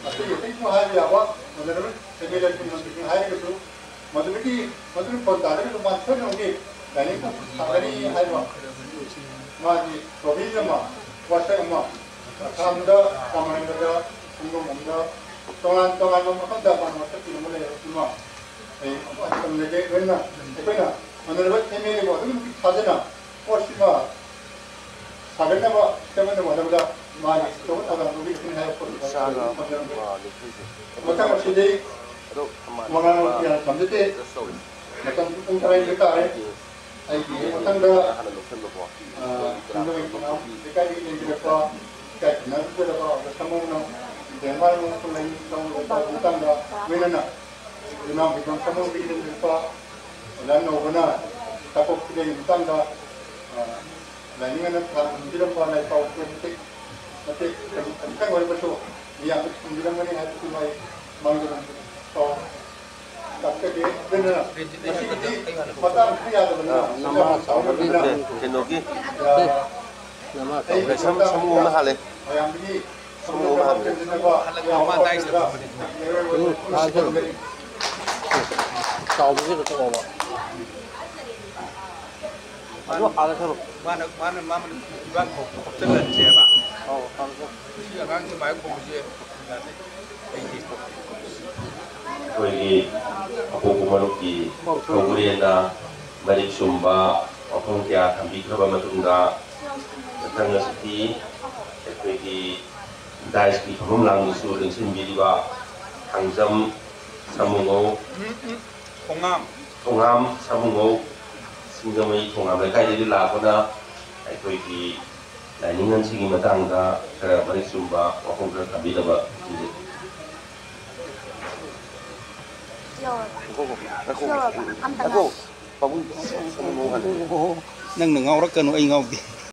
ꯑꯇꯩ ꯑꯇꯩꯁꯨ ꯍꯥꯏꯕ ꯌꯥꯕ ꯍꯣꯅꯔꯦꯕꯜ ꯑꯦꯝ ꯑꯦꯜ ꯑꯦꯁꯤꯡ ꯃꯟꯇ꯭ꯔꯤꯁꯤꯡ ꯍꯥꯏꯔꯒꯁꯨ ꯃꯗꯨꯗꯒꯤ, ꯃꯗꯨꯒꯤ ꯐꯣꯟ ꯇꯥꯔꯒꯁꯨ ꯃꯥ ꯁꯣꯏꯗꯅꯃꯛꯀꯤ ꯂꯥꯏꯅꯤꯡ ꯄꯣꯠ ꯊꯥꯒꯅꯤ ꯍꯥꯏꯕ ꯃꯥꯒꯤ ꯄ꯭ꯔꯣꯚꯤꯖꯟ ꯑꯃ, ꯋꯥꯁꯛ ꯑꯃ, ꯑꯁꯥꯝꯗ ꯇꯥꯃꯤꯜꯅꯥꯗꯨꯗ ꯈꯨꯡꯒꯪ ꯑꯃꯗ ꯇꯣꯉꯥꯟ ꯇꯣꯉꯥꯟꯕ ꯃꯐꯝꯗ ꯃꯥꯅ ꯋꯥꯁꯛ ꯑꯃ ꯂꯩꯔꯕꯁꯤꯃ ꯑꯩ ꯑꯃꯨꯛ ꯍꯟꯅ ꯊꯝꯖꯒꯦ꯫ ꯂꯣꯏꯅꯅ ꯑꯩꯈꯣꯏꯅ ꯍꯣꯅꯔꯦꯕꯜ ꯑꯦꯝ ꯑꯦꯜ ꯑꯦꯕꯨ ꯑꯗꯨꯛꯀꯤ ꯃꯇꯤꯛ ꯊꯥꯖꯅ ꯄꯣꯠꯁꯤꯃ ꯁꯥꯒꯠꯅꯕ, ꯁꯦꯝꯒꯠꯅꯕ ꯍꯣꯠꯅꯕꯗ ꯃꯥꯒꯤ ꯑꯆꯧꯕ ꯊꯧꯗꯥꯡ ꯂꯧꯕꯤꯔꯛꯀꯅꯤ ꯍꯥꯏꯕ ꯄꯣꯠꯇꯨ ꯊꯝꯖꯔꯝꯒꯦ꯫ ꯃꯊꯪ ꯑꯁꯤꯗꯤ ꯋꯥꯉꯥꯡ ꯀꯌꯥ ꯊꯝꯖꯗꯦ꯫ ꯃꯇꯝ ꯄꯨꯡ ꯇꯔꯥ ꯍꯦꯟꯕ ꯇꯥꯔꯦ꯫ ꯑꯩꯒꯤ ꯃꯊꯪꯗ, ꯑ, ꯁꯤꯡꯖꯃꯩ ꯈꯣꯡꯅꯥꯡ ꯂꯩꯀꯥꯏꯗꯒꯤ ꯂꯦꯡꯕꯤꯔꯛꯄ ꯏꯀꯥꯏ ꯈꯨꯝꯅꯖꯔꯕ ꯑꯣꯖꯥ ꯁꯥꯃꯨꯅ ꯇꯦꯡꯕꯥꯡ ꯑꯃꯁꯨꯡ ꯂꯩꯅꯤꯡ ꯃꯇꯥꯡꯗ ꯂꯣꯏꯅꯅ ꯏꯅꯥꯎ ꯏꯕꯣꯝ ꯁꯥꯃꯨꯒꯤ ꯂꯦꯡꯕꯤꯔꯛꯄ ꯑꯣꯖꯥ ꯅꯧꯕꯅ ꯇꯥꯛꯄ ꯈꯨꯗꯤꯡꯒꯤ ꯃꯇꯥꯡꯗ, ꯑ, ꯂꯥꯏꯅꯤꯡ ꯑꯃ ꯊꯥꯡꯕꯤꯔꯝꯕ ꯂꯥꯏ ꯄꯥꯎ ꯃꯇꯤꯛ ꯃꯇꯦꯛ ꯈꯖꯤꯛꯇꯪ ꯑꯣꯏꯔꯕꯁꯨ ꯃꯤꯌꯥꯝꯗ ꯊꯝꯕꯤꯔꯝꯒꯅꯤ ꯍꯥꯏꯕꯁꯤ ꯃꯣꯏ ꯃꯥꯡꯖꯧꯅꯅ ꯄꯥꯎ ꯇꯥꯛꯆꯒꯦ꯫ ꯑꯗꯨꯅ ꯉꯁꯤꯒꯤꯗꯤ ꯃꯇꯥꯡꯁꯨ ꯌꯥꯗꯕꯅꯤꯅ, ꯅꯃꯥ ꯆꯥꯎꯕꯒꯤ ꯀꯩꯅꯣꯒꯤ ꯑꯩ ꯁꯝ-, ꯁꯃꯨ ꯑꯃ ꯍꯥꯜꯂꯦ꯫ ꯃꯌꯥꯝꯗꯒꯤ ꯁꯃꯨ ꯑꯃ ꯍꯥꯜꯂꯦ꯫ ꯍꯜꯂꯒ ꯃꯥ ꯗꯥꯏꯁꯇ ꯐꯝꯕꯅꯤ꯫ ꯎꯝ, ꯍꯥꯜꯂꯦ꯫ ꯆꯥꯎꯕꯁꯤꯗ ꯇꯣꯛꯑꯣꯕ꯫ ꯑꯗꯨ ꯍꯥꯜꯂꯁꯅꯨ꯫ ꯃꯥꯅ, ꯃꯥꯅ, ꯃꯥꯅ ꯏꯕꯥ ꯈꯣ-, ꯈꯣꯞꯆꯜꯍꯟꯁꯦꯕ꯫ ꯑꯧ, ꯍꯥꯜꯂꯁꯅꯨ꯫ ꯁꯤ ꯑꯉꯥꯡꯁꯦ ꯃꯥꯏ ꯈꯣꯡꯁꯦ ꯌꯥꯗꯦ꯫ ꯑꯩꯗꯤ꯫ ꯑꯩꯈꯣꯏꯒꯤ ꯑꯄꯣꯛꯄ ꯃꯔꯨꯞꯀꯤ ꯊꯧꯒ꯭ꯔꯦꯟꯅ ꯃꯔꯤꯛ ꯆꯨꯝꯕ ꯋꯥꯐꯝ ꯀꯌꯥ ꯊꯝꯕꯤꯈ꯭ꯔꯕ ꯃꯇꯨꯡꯗ, ꯃꯊꯪ ꯑꯁꯤꯗꯤ ꯑꯩꯈꯣꯏꯒꯤ ꯗꯥꯏꯁꯀꯤ ꯐꯝꯐꯝ ꯂꯥꯡꯕꯁꯨ ꯂꯦꯡꯁꯤꯟꯕꯤꯔꯤꯕ ꯊꯥꯡꯖꯝ ꯁꯥꯃꯨꯉꯧ, ꯎꯝ, ꯎꯝ꯫ ꯊꯣꯉꯥꯝ꯫ ꯊꯣꯉꯥꯝ ꯁꯥꯃꯨꯉꯧ, ꯁꯤꯡꯖꯃꯩ ꯊꯣꯉꯥꯝ ꯂꯩꯀꯥꯏꯗꯒꯤ ꯂꯥꯛꯄꯅ ꯑꯩꯈꯣꯏꯒꯤ ꯂꯥꯏꯅꯤꯡ ꯑꯁꯤꯒꯤ ꯃꯇꯥꯡꯗ ꯈꯔ ꯃꯔꯤꯛ ꯆꯨꯝꯕ ꯋꯥꯐꯝ ꯈꯔ ꯊꯝꯕꯤꯅꯕ ꯈꯪꯖꯩ꯫ ꯌꯧꯔꯕ? ꯉꯥꯏꯈꯣ, ꯉꯥꯏꯈꯣ, ꯉꯥꯏꯈꯣ꯫ ꯌꯧꯔꯕ? ꯑꯝꯇ ꯉꯥꯏꯈꯣ꯫ ꯉꯥꯏꯈꯣ꯫ ꯄꯥꯕꯨꯡ, ꯅꯪꯅ ꯉꯥꯎꯔꯛꯀꯅꯨ, ꯑꯩ ꯉꯥꯎꯗꯦ꯫